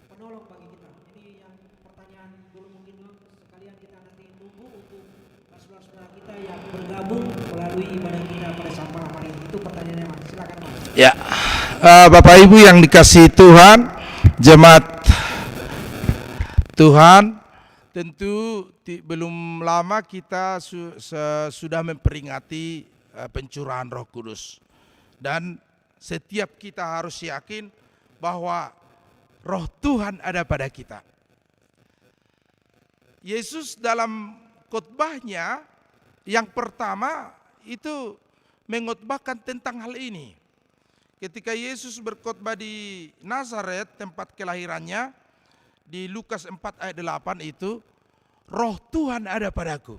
penolong bagi kita. Ini yang pertanyaan dulu mungkin, Bang, sekalian kita nanti tunggu untuk, eh, saudara-saudara kita yang bergabung melalui ibadah kita pada saat malam hari ini. Itu pertanyaannya, Bang. Silakan, Bang. Ya. Eh, Bapak Ibu yang dikasihi Tuhan, jemaat Tuhan, tentu ti-, belum lama kita su-, se-, sudah memperingati, eh, pencurahan Roh Kudus. Dan setiap kita harus yakin bahwa Roh Tuhan ada pada kita. Yesus dalam khotbahnya yang pertama itu mengkhotbahkan tentang hal ini. Ketika Yesus berkhotbah di Nazaret, tempat kelahirannya, di Lukas empat ayat delapan itu, "Roh Tuhan ada padaku."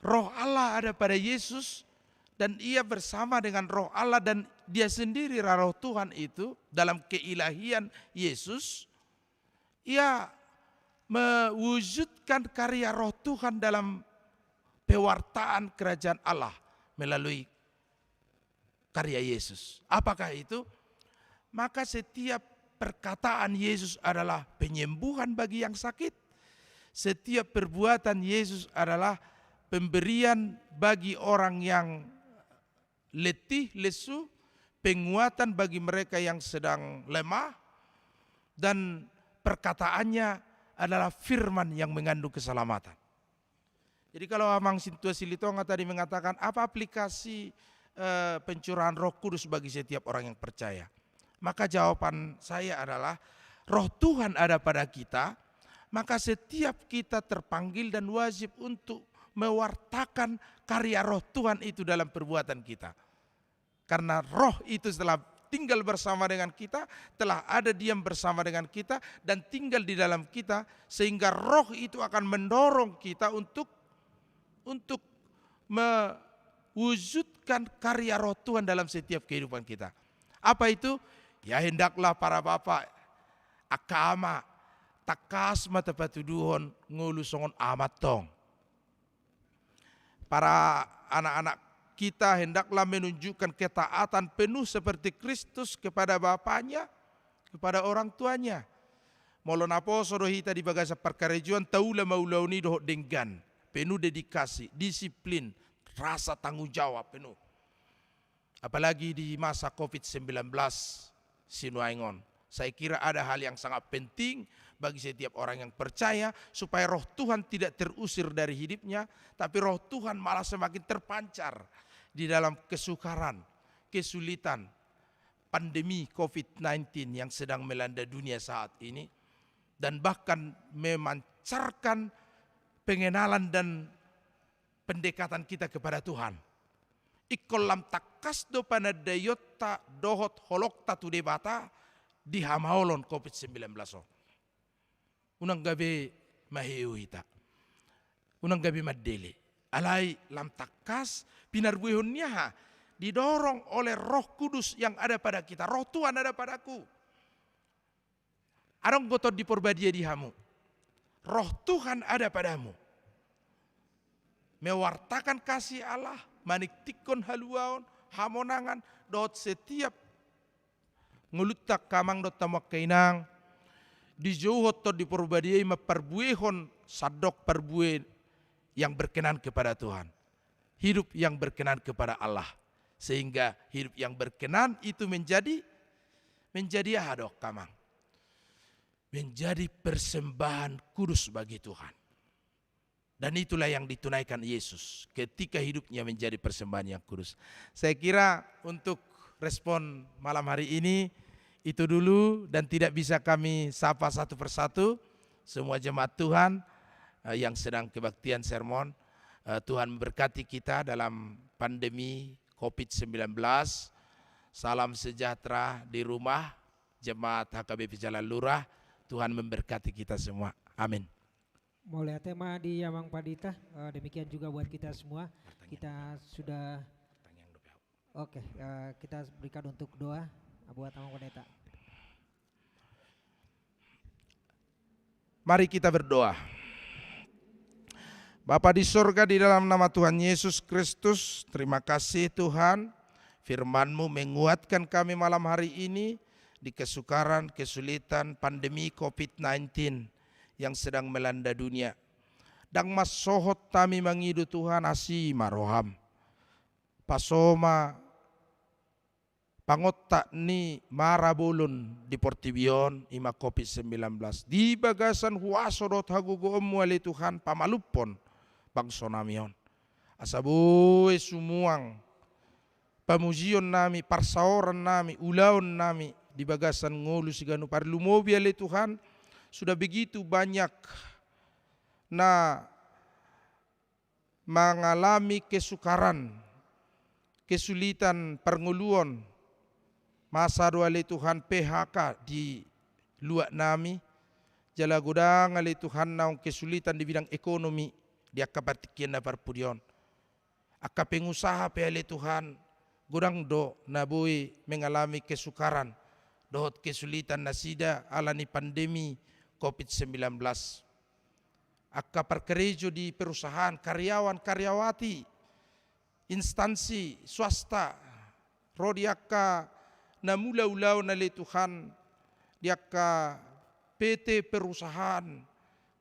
Roh Allah ada pada Yesus, dan ia bersama dengan Roh Allah, dan dia sendiri, Roh Tuhan itu, dalam keilahian Yesus, ia mewujudkan karya Roh Tuhan dalam pewartaan kerajaan Allah melalui karya Yesus. Apakah itu? Maka setiap perkataan Yesus adalah penyembuhan bagi yang sakit. Setiap perbuatan Yesus adalah pemberian bagi orang yang letih, lesu, penguatan bagi mereka yang sedang lemah, dan perkataannya adalah firman yang mengandung keselamatan. Jadi kalau Amang Sintua Silitonga tadi mengatakan, "Apa aplikasi, eh, pencurahan Roh Kudus bagi setiap orang yang percaya?" Maka jawaban saya adalah, Roh Tuhan ada pada kita, maka setiap kita terpanggil dan wajib untuk mewartakan karya Roh Tuhan itu dalam perbuatan kita. Karena Roh itu telah tinggal bersama dengan kita, telah ada diam bersama dengan kita, dan tinggal di dalam kita, sehingga Roh itu akan mendorong kita untuk, untuk mewujud-, kan karya Roh Tuhan dalam setiap kehidupan kita. Apa itu? Ya, hendaklah para bapa, angka ama, tangkas ma tapatuduhon ngolu songon ama tong. Para anak-anak kita hendaklah menunjukkan ketaatan penuh seperti Kristus kepada bapanya, kepada orang tuanya. Molo naposo do hita di bagasan parkarejoan, taula ma ulaon i dohot denggan, penuh dedikasi, disiplin, rasa tanggung jawab penuh. Apalagi di masa covid sembilan belas sinuaeng on. Saya kira ada hal yang sangat penting bagi setiap orang yang percaya, supaya Roh Tuhan tidak terusir dari hidupnya, tapi Roh Tuhan malah semakin terpancar di dalam kesukaran, kesulitan, pandemi covid sembilan belas yang sedang melanda dunia saat ini, dan bahkan memancarkan pengenalan dan pendekatan kita kepada Tuhan. Ingkon lam tangkas do panandaionta dohot holongta tu Debata di hamaolon covid sembilan belas on. Unang gabe maheu hita. Unang gabe mandele. Alai lam tangkas pinarbuehon ni aha? Didorong oleh Roh Kudus yang ada pada kita. Roh Tuhan ada padaku. Adong do Tondi Porbadia di hamu. Roh Tuhan ada padamu. Mewartakan kasih Allah, maningtingkon haluaon, hamonangan, dohot setiap ngolunta angka amang dohot hamu angka inang, dijouhon Tondi Porbadia i mamparbuehon sandok parbue yang berkenan kepada Tuhan. Hidup yang berkenan kepada Allah. Sehingga hidup yang berkenan itu menjadi, menjadi aha do angka amang? Menjadi persembahan kudus bagi Tuhan. Dan itulah yang ditunaikan Yesus ketika hidupnya menjadi persembahan yang kudus. Saya kira untuk respon malam hari ini itu dulu, dan tidak bisa kami sapa satu persatu semua jemaat Tuhan, eh, yang sedang kebaktian sermon. Eh, Tuhan memberkati kita dalam pandemi covid sembilan belas. Salam sejahtera di rumah, jemaat H K B P Jalan Lurah. Tuhan memberkati kita semua. Amin. Mauliate ma di Amang Pandita, eh, demikian juga buat kita semua. Kita sudah, oke, eh, kita berikan untuk doa buat Amang Pandita. Mari kita berdoa. Bapa di sorga, di dalam nama Tuhan Yesus Kristus, terima kasih Tuhan, firman-Mu menguatkan kami malam hari ini di kesukaran, kesulitan, pandemi covid sembilan belas yang sedang melanda dunia. Ndang mansohot hami mangido Tuhan, asi ma roham. Paso ma pangontak ni mara bolon di portibi on, i ma covid sembilan belas. Di bagasan huaso dohot hagogoonmu ale Tuhan, pamalumhon bangso nami on. Asa boi sumuang pamujion nami, parsaoran nami, ulaon nami di bagasan ngolu siganup ari. Lumobi ale Tuhan, sudah begitu banyak na mangalami kesukaran, kesulitan parngoluon. Masa do ale Tuhan P H K di luat nami, jala godang ale Tuhan naung kesulitan di bidang ekonomi di angka partingkian na parpudi on. Angka pengusaha pe ale Tuhan, godang do na boi mengalami kesukaran dohot kesulitan nasida ala ni pandemi covid sembilan belas. Angka parkarejo di perusahaan, karyawan, karyawati, instansi swasta, ro di angka na mula ulaon ale Tuhan, di angka P T perusahaan,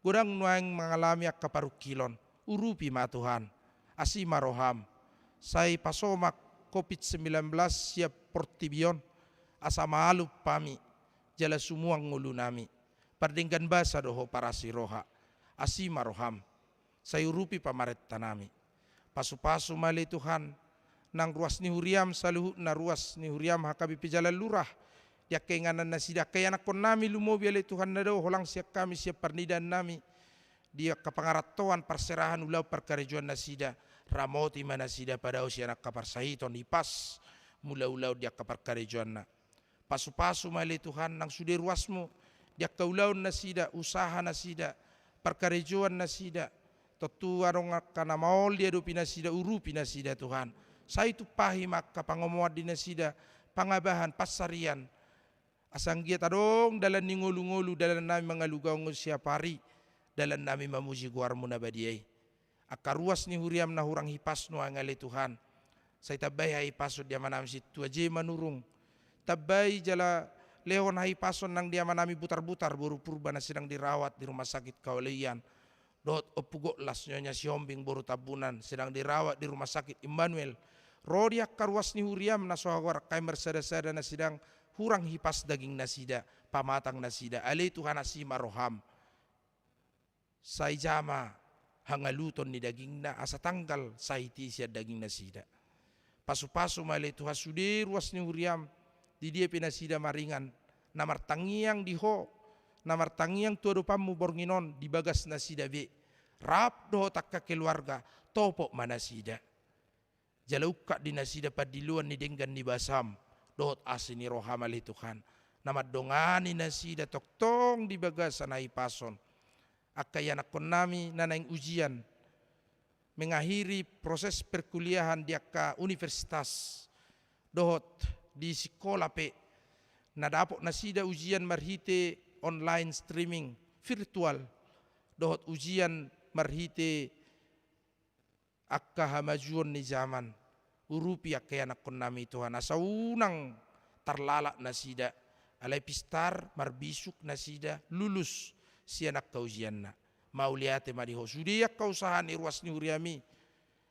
godang nuaeng mangalami angka parungkilon. Urupi ma Tuhan, asi ma roham, sai paso ma covid sembilan belas sian portibi on, asa malum hami, jala sumuang ngolu nami. Pardenggan basa do Ho parasi roha, asi ma roham, sai urupi pamarenta nami. Pasupasu ma ale Tuhan, nang ruas ni huriam saluhutna, ruas ni huriam H K B P Jalan Lurah, di angka inganan nasida, angka ianakhon nami lumobi ale Tuhan na dao holang sian hami sian parnidaan nami, di angka pangarantoan parserahan ulaon parkarejoan nasida, ramoti ma nasida padao sian angka parsahiton, hipas mula ulaon di angka parkarejoanna. Pasupasu ma ale Tuhan nang sude ruasmu, di angka ulaon nasida, usaha nasida, parkarejoan nasida, tontu adong angka na maol diadopi nasida, urupi nasida Tuhan. Sai tumpahi ma angka pangomoan di nasida, pangabahan, pansarian. Asa anggiat adong dalan ni ngolu-ngolu, dalan nami mangalugahon siapari, dalan nami mamuji goarmu na badia i. Angka ruas ni huriam na hurang hipas nuaeng ale Tuhan. Sai tambai hahipason di amanami sintua J. Manurung. Tambai jala lehon hahipason nang di amanami Butar-butar, boru Purba na sedang dirawat di rumah sakit Kawalian. Dohot Ompu Goklas, Nyonya Sihombing boru Tambunan, sedang dirawat di rumah sakit Immanuel. Ro di angka ruas ni huriam na so hagoar angka i marsada-sada na sedang hurang hipas daging nasida, pamatang nasida. Ale Tuhan, asi ma roham. Sai ja ma hangaluton ni dagingna, asa tanggal sahit i sian daging nasida. Pasu-pasu ma ale Tuhan sude ruas ni huriam, di dia pe nasida maringan, na martangiang di Ho, na martangiang tu adopanmu borngin on di bagas nasida be. Rap dohot angka keluarga, topot ma nasida. Jala ungkap di nasida pandiloan ni denggan ni basam, dohot asi ni roham ale Tuhan. Na mandongani nasida tongtong di bagasan hahipason. Angka ianakkonnami na naeng ujian, mengakhiri proses perkuliahan di angka universitas, dohot di sikola pe, na dapot nasida ujian marhite online streaming, virtual, dohot ujian marhite angka hamajuon ni jaman. Urupi angka ianakkonnami Tuhan, asa unang tarlalap nasida, alai pistar marbisuk nasida lulus sian angka ujianna. Mauliate ma di Ho, sude angka usaha ni ruas ni huriami,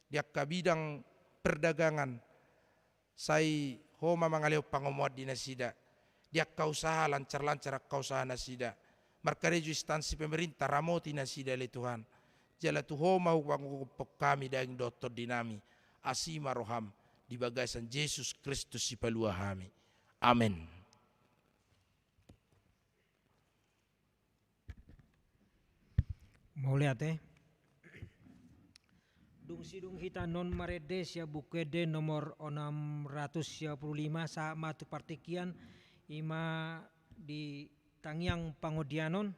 di angka bidang perdagangan, sai Ho ma mangalehon pangomoan di nasida. Di angka usaha, lancar-lancar angka usaha nasida. Markarejo instansi pemerintah, ramoti nasida ale Tuhan. Jala tu Ho ma hupangomohon hami daging dohot tondinami. Asi ma roham, di bagasan Jesus Kristus Sipalua hami. Amen. Mauliate. Dung sidung hita annon marende sian Buku Ende nomor enam ratus sia puluh lima, sahat ma tu partingkian, i ma di tangiang pangondianon.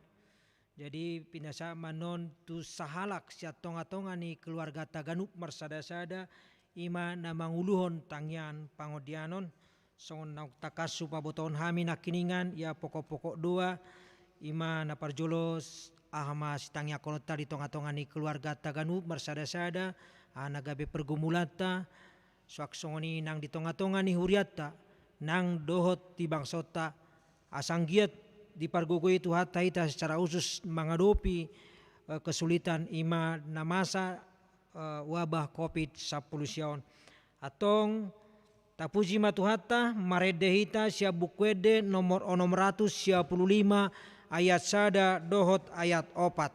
Jadi pinasahat ma annon tu sahalak sian tonga-tonga ni keluargata ganup marsada-sada, i ma na manguluhon tangiang pangondianon. Songon naung tangkas hupabotohon hami nangkiningan, ia pokok-pokok dua, i ma na parjolo, aha ma sitangiangkononta di tonga-tonga ni keluargata ganup marsada-sada, aha na gabe pergumulanta, suang songon i nang di tonga-tonga ni hurianta, nang dohot di bangsonta, asa anggiat dipargogoi Tuhanta hita secara khusus mangadopi, eh, kesulitan i ma na masa, eh, wabah covid sampulu sia on. Antong, tapuji ma Tuhanta, marende hita sian Buku Ende nomor onom ratus sia puluh lima, ayat sada dohot ayat opat.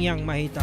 Tangiang ma hita.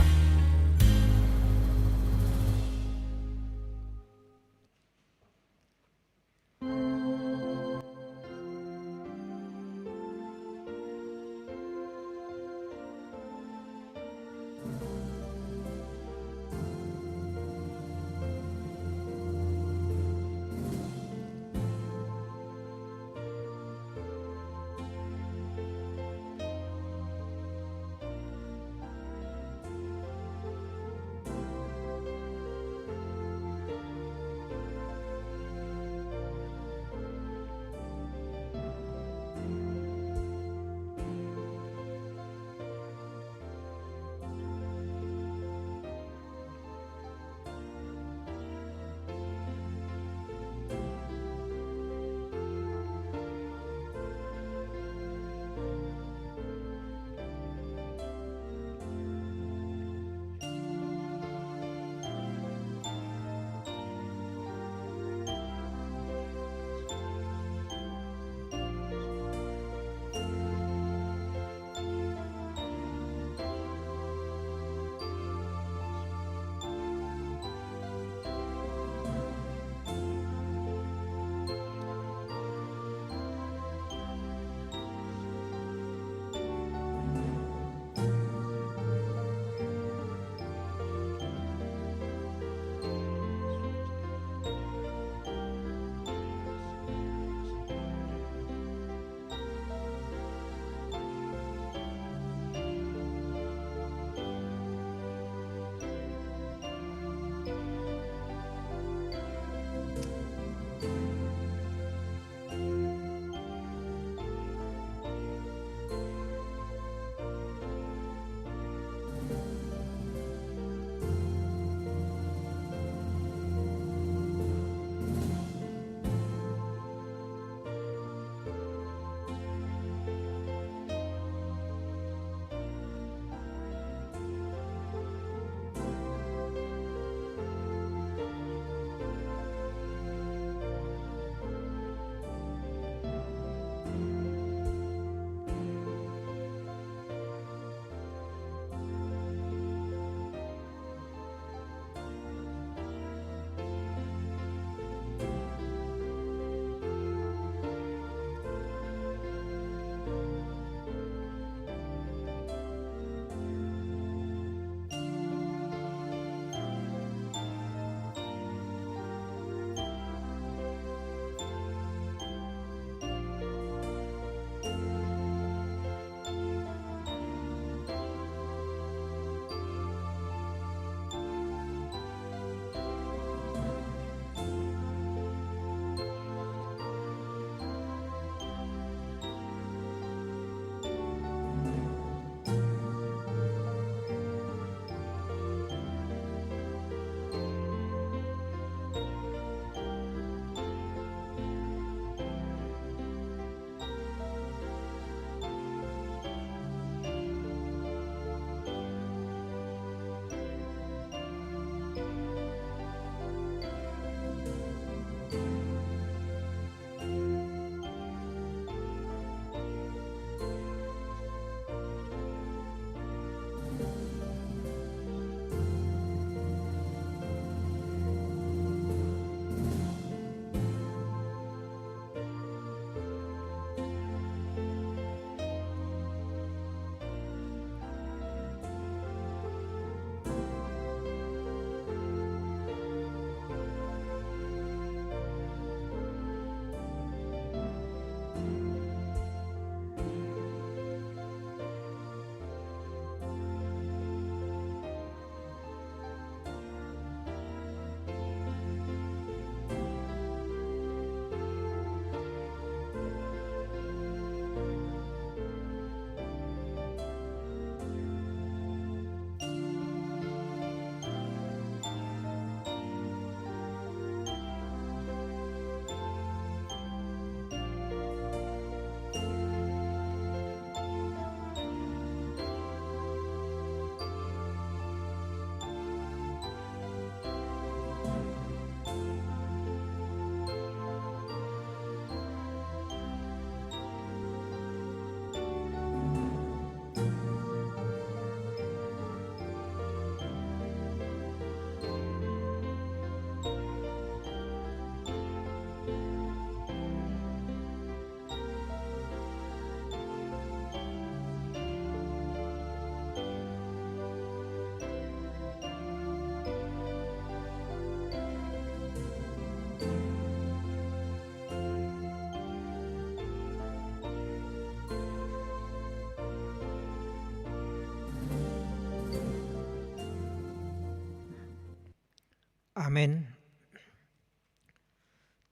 Amen.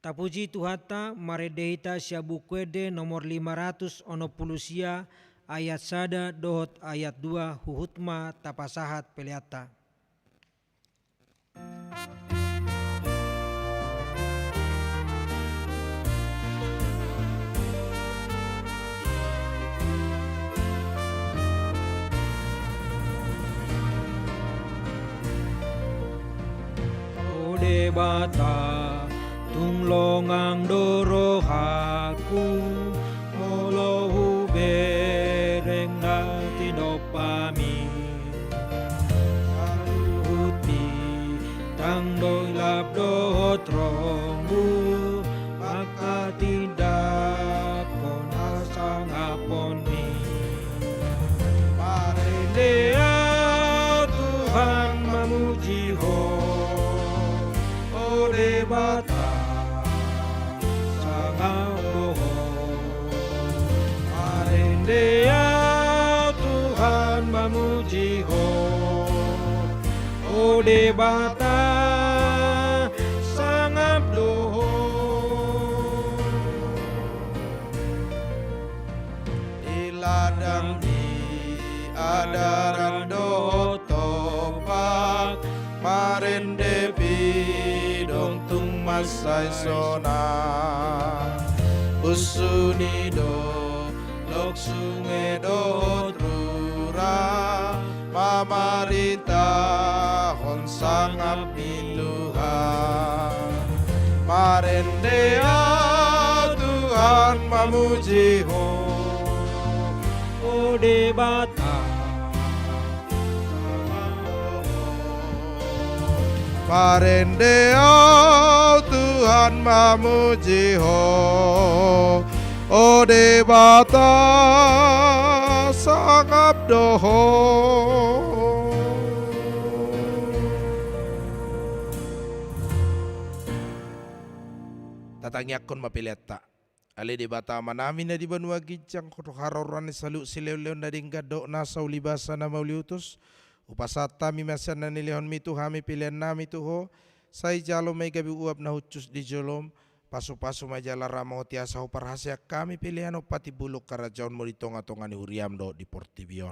Tapuji Tuhanta, marende hita sian Buku Ende nomor lima ratus onom pulu sia, ayat sada dohot ayat dua, huhut ma tapasahat peleanta. O Debata, tung longang do rohangku, molo hubereng na tinompami. Saluhut bintang do hilap dohot rongmu, manghatindanghon hasangaponni. Marende ahu Tuhan mamuji Ho, o Debata, sangap do Ho. Marende ahu Tuhan mamuji Ho, o Debata, sangap do Ho. Di ladang, di adaran dohot tompak, marende pidong tung mansai sonang. Hushuni dolok, sunge dohot rura, mamaritahon sangap ni Tuhan. Marende ahu Tuhan mamuji Ho, o Debata. Marende ahu Tuhan mamuji Ho, o Debata, sangap do Ho. Tatangiangkon ma peleanta. Ale Debata Amanami na di banua ginjang, Ho do haroroan ni saluhut silehonlehon na denggan dohot nasa ulibasa na mauliutus. Hupasahat hami ma sian na nilehonmi tu hami peleannami tu Ho. Sai jalo ma i gabe uap na hushus di jolom. Pasupasu ma jala ramoti asa huparhaseang hami pelean on patimbulhon harajaonmu di tongatonga ni huriam dohot di portibi on.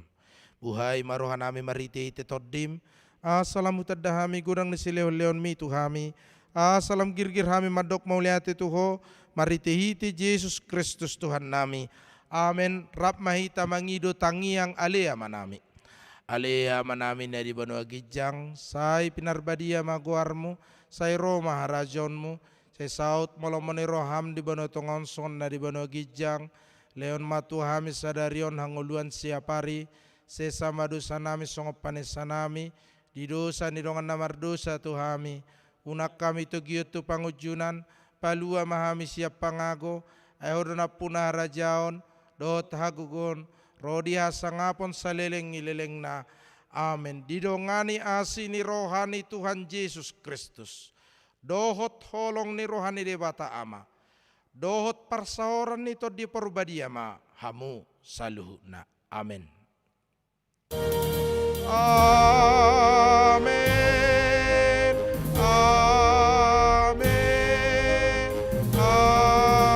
Buhai ma rohanami marhitehite Tondim, asa lam hutanda hami godang ni silehonlehonmi tu hami, asa lam girgir hami mandok mauliate tu Ho, marhitehite Jesus Kristus Tuhannami. Amen. Rap ma hita mangido tangiang Ale Amanami. Ale Amanami na di banua ginjang, sai pinarbadia ma goarmu, sai ro ma harajaonmu, sai saut ma lomo ni roham di banua tonga on songon na di banua ginjang. Lehon ma tu hami sadari on hangoluan siapari, sesa ma dosanami songon panesanami di dosa ni dongan na mardosa tu hami. Unang hami togihon tu pangunjunan, palua ma hami sian pangago, ai Ho do nampuna harajaon, dohot hagogoon, ro di hasangapon saleleng ni lelengna. Amen. Didongani asi ni roha ni Tuhan Jesus Kristus, dohot holong ni roha ni Debata Ama, dohot parsaoran ni Tondi Parbadia ma hamu saluhutna. Amen. Amen. Amen. Amen.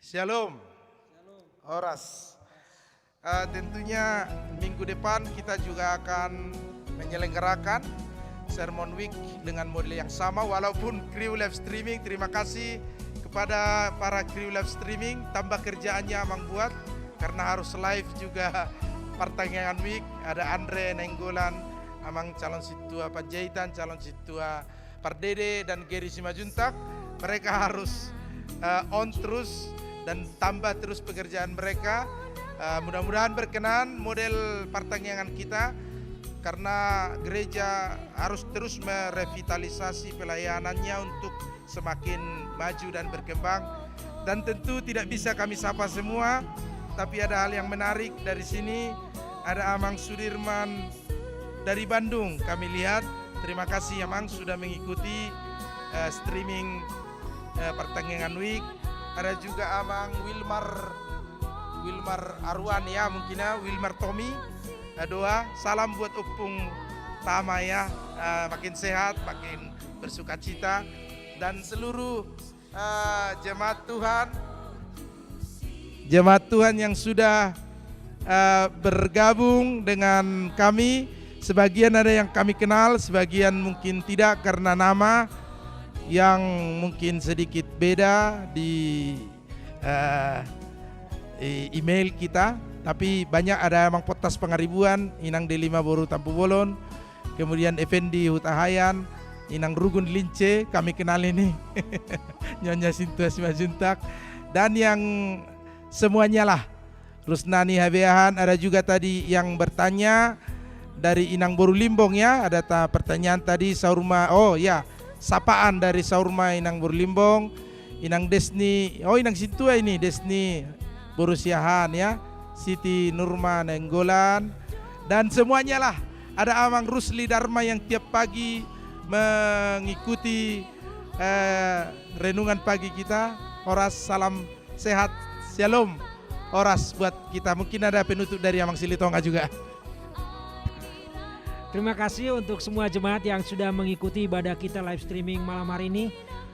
Shalom. Horas. Eh, tentunya minggu depan kita juga akan menyelenggarakan Sermon Week dengan model yang sama, walaupun kru live streaming. Terima kasih kepada para kru live streaming, tambah kerjaannya Amang buat, karena harus live juga Partangiangan Week. Ada Andre Nainggolan, Amang calon sintua Panjaitan, calon sintua Pardede dan Geri Simanjuntak, mereka harus, eh, on terus dan tambah terus pekerjaan mereka. Eh, mudah-mudahan berkenan model partangiangan kita, karena gereja harus terus merevitalisasi pelayanannya untuk semakin maju dan berkembang. Dan tentu tidak bisa kami sapa semua, tapi ada hal yang menarik dari sini. Ada Amang Sudirman dari Bandung, kami lihat. Terima kasih, Amang, sudah mengikuti, eh, streaming, eh, Partangiangan Week. Ada juga Amang Wilmar, Wilmar Arwan ya, mungkin ya, Wilmar Tommy. Adoa, salam buat Ompung Tama ya, eh, makin sehat, makin bersukacita. Dan seluruh, eh, jemaat Tuhan, jemaat Tuhan yang sudah, eh, bergabung dengan kami. Sebagian ada yang kami kenal, sebagian mungkin tidak karena nama yang mungkin sedikit beda di, eh, e-, email kita. Tapi banyak, ada Amang Pottas Pangaribuan, Inang Delima boru Tampubolon, kemudian Effendi Hutahaean, Inang Rugun Lince, kami kenal ini. Nyonya Sintua Simanjuntak. Dan yang semuanya lah. Rusnani Habeahan, ada juga tadi yang bertanya dari Inang boru Limbong ya, ada ta-, pertanyaan tadi, saur ma, oh ya, sapaan dari saur ma Inang boru Limbong, Inang Desni, oh, Inang Sintua ini, Desni boru Siahaan ya, Siti Nurma Nainggolan, dan semuanya lah. Ada Amang Rusli Dharma yang tiap pagi mengikuti, eh, renungan pagi kita. Horas, salam sehat, syalom, horas buat kita. Mungkin ada penutup dari Amang Silitonga juga. Terima kasih untuk semua jemaat yang sudah mengikuti ibadah kita live streaming malam hari ini.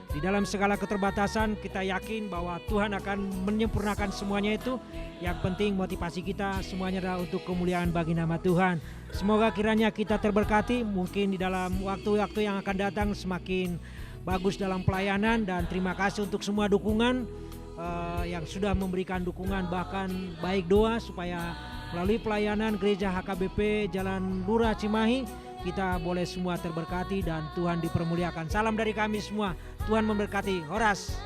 Di dalam segala keterbatasan, kita yakin bahwa Tuhan akan menyempurnakan semuanya itu. Yang penting, motivasi kita semuanya adalah untuk kemuliaan bagi nama Tuhan. Semoga kiranya kita terberkati, mungkin di dalam waktu-waktu yang akan datang semakin bagus dalam pelayanan, dan terima kasih untuk semua dukungan, eh, yang sudah memberikan dukungan, bahkan baik doa supaya melalui pelayanan Gereja H K B P Jalan Lurah Cimahi, kita boleh semua terberkati dan Tuhan dipermuliakan. Salam dari kami semua. Tuhan memberkati. Horas.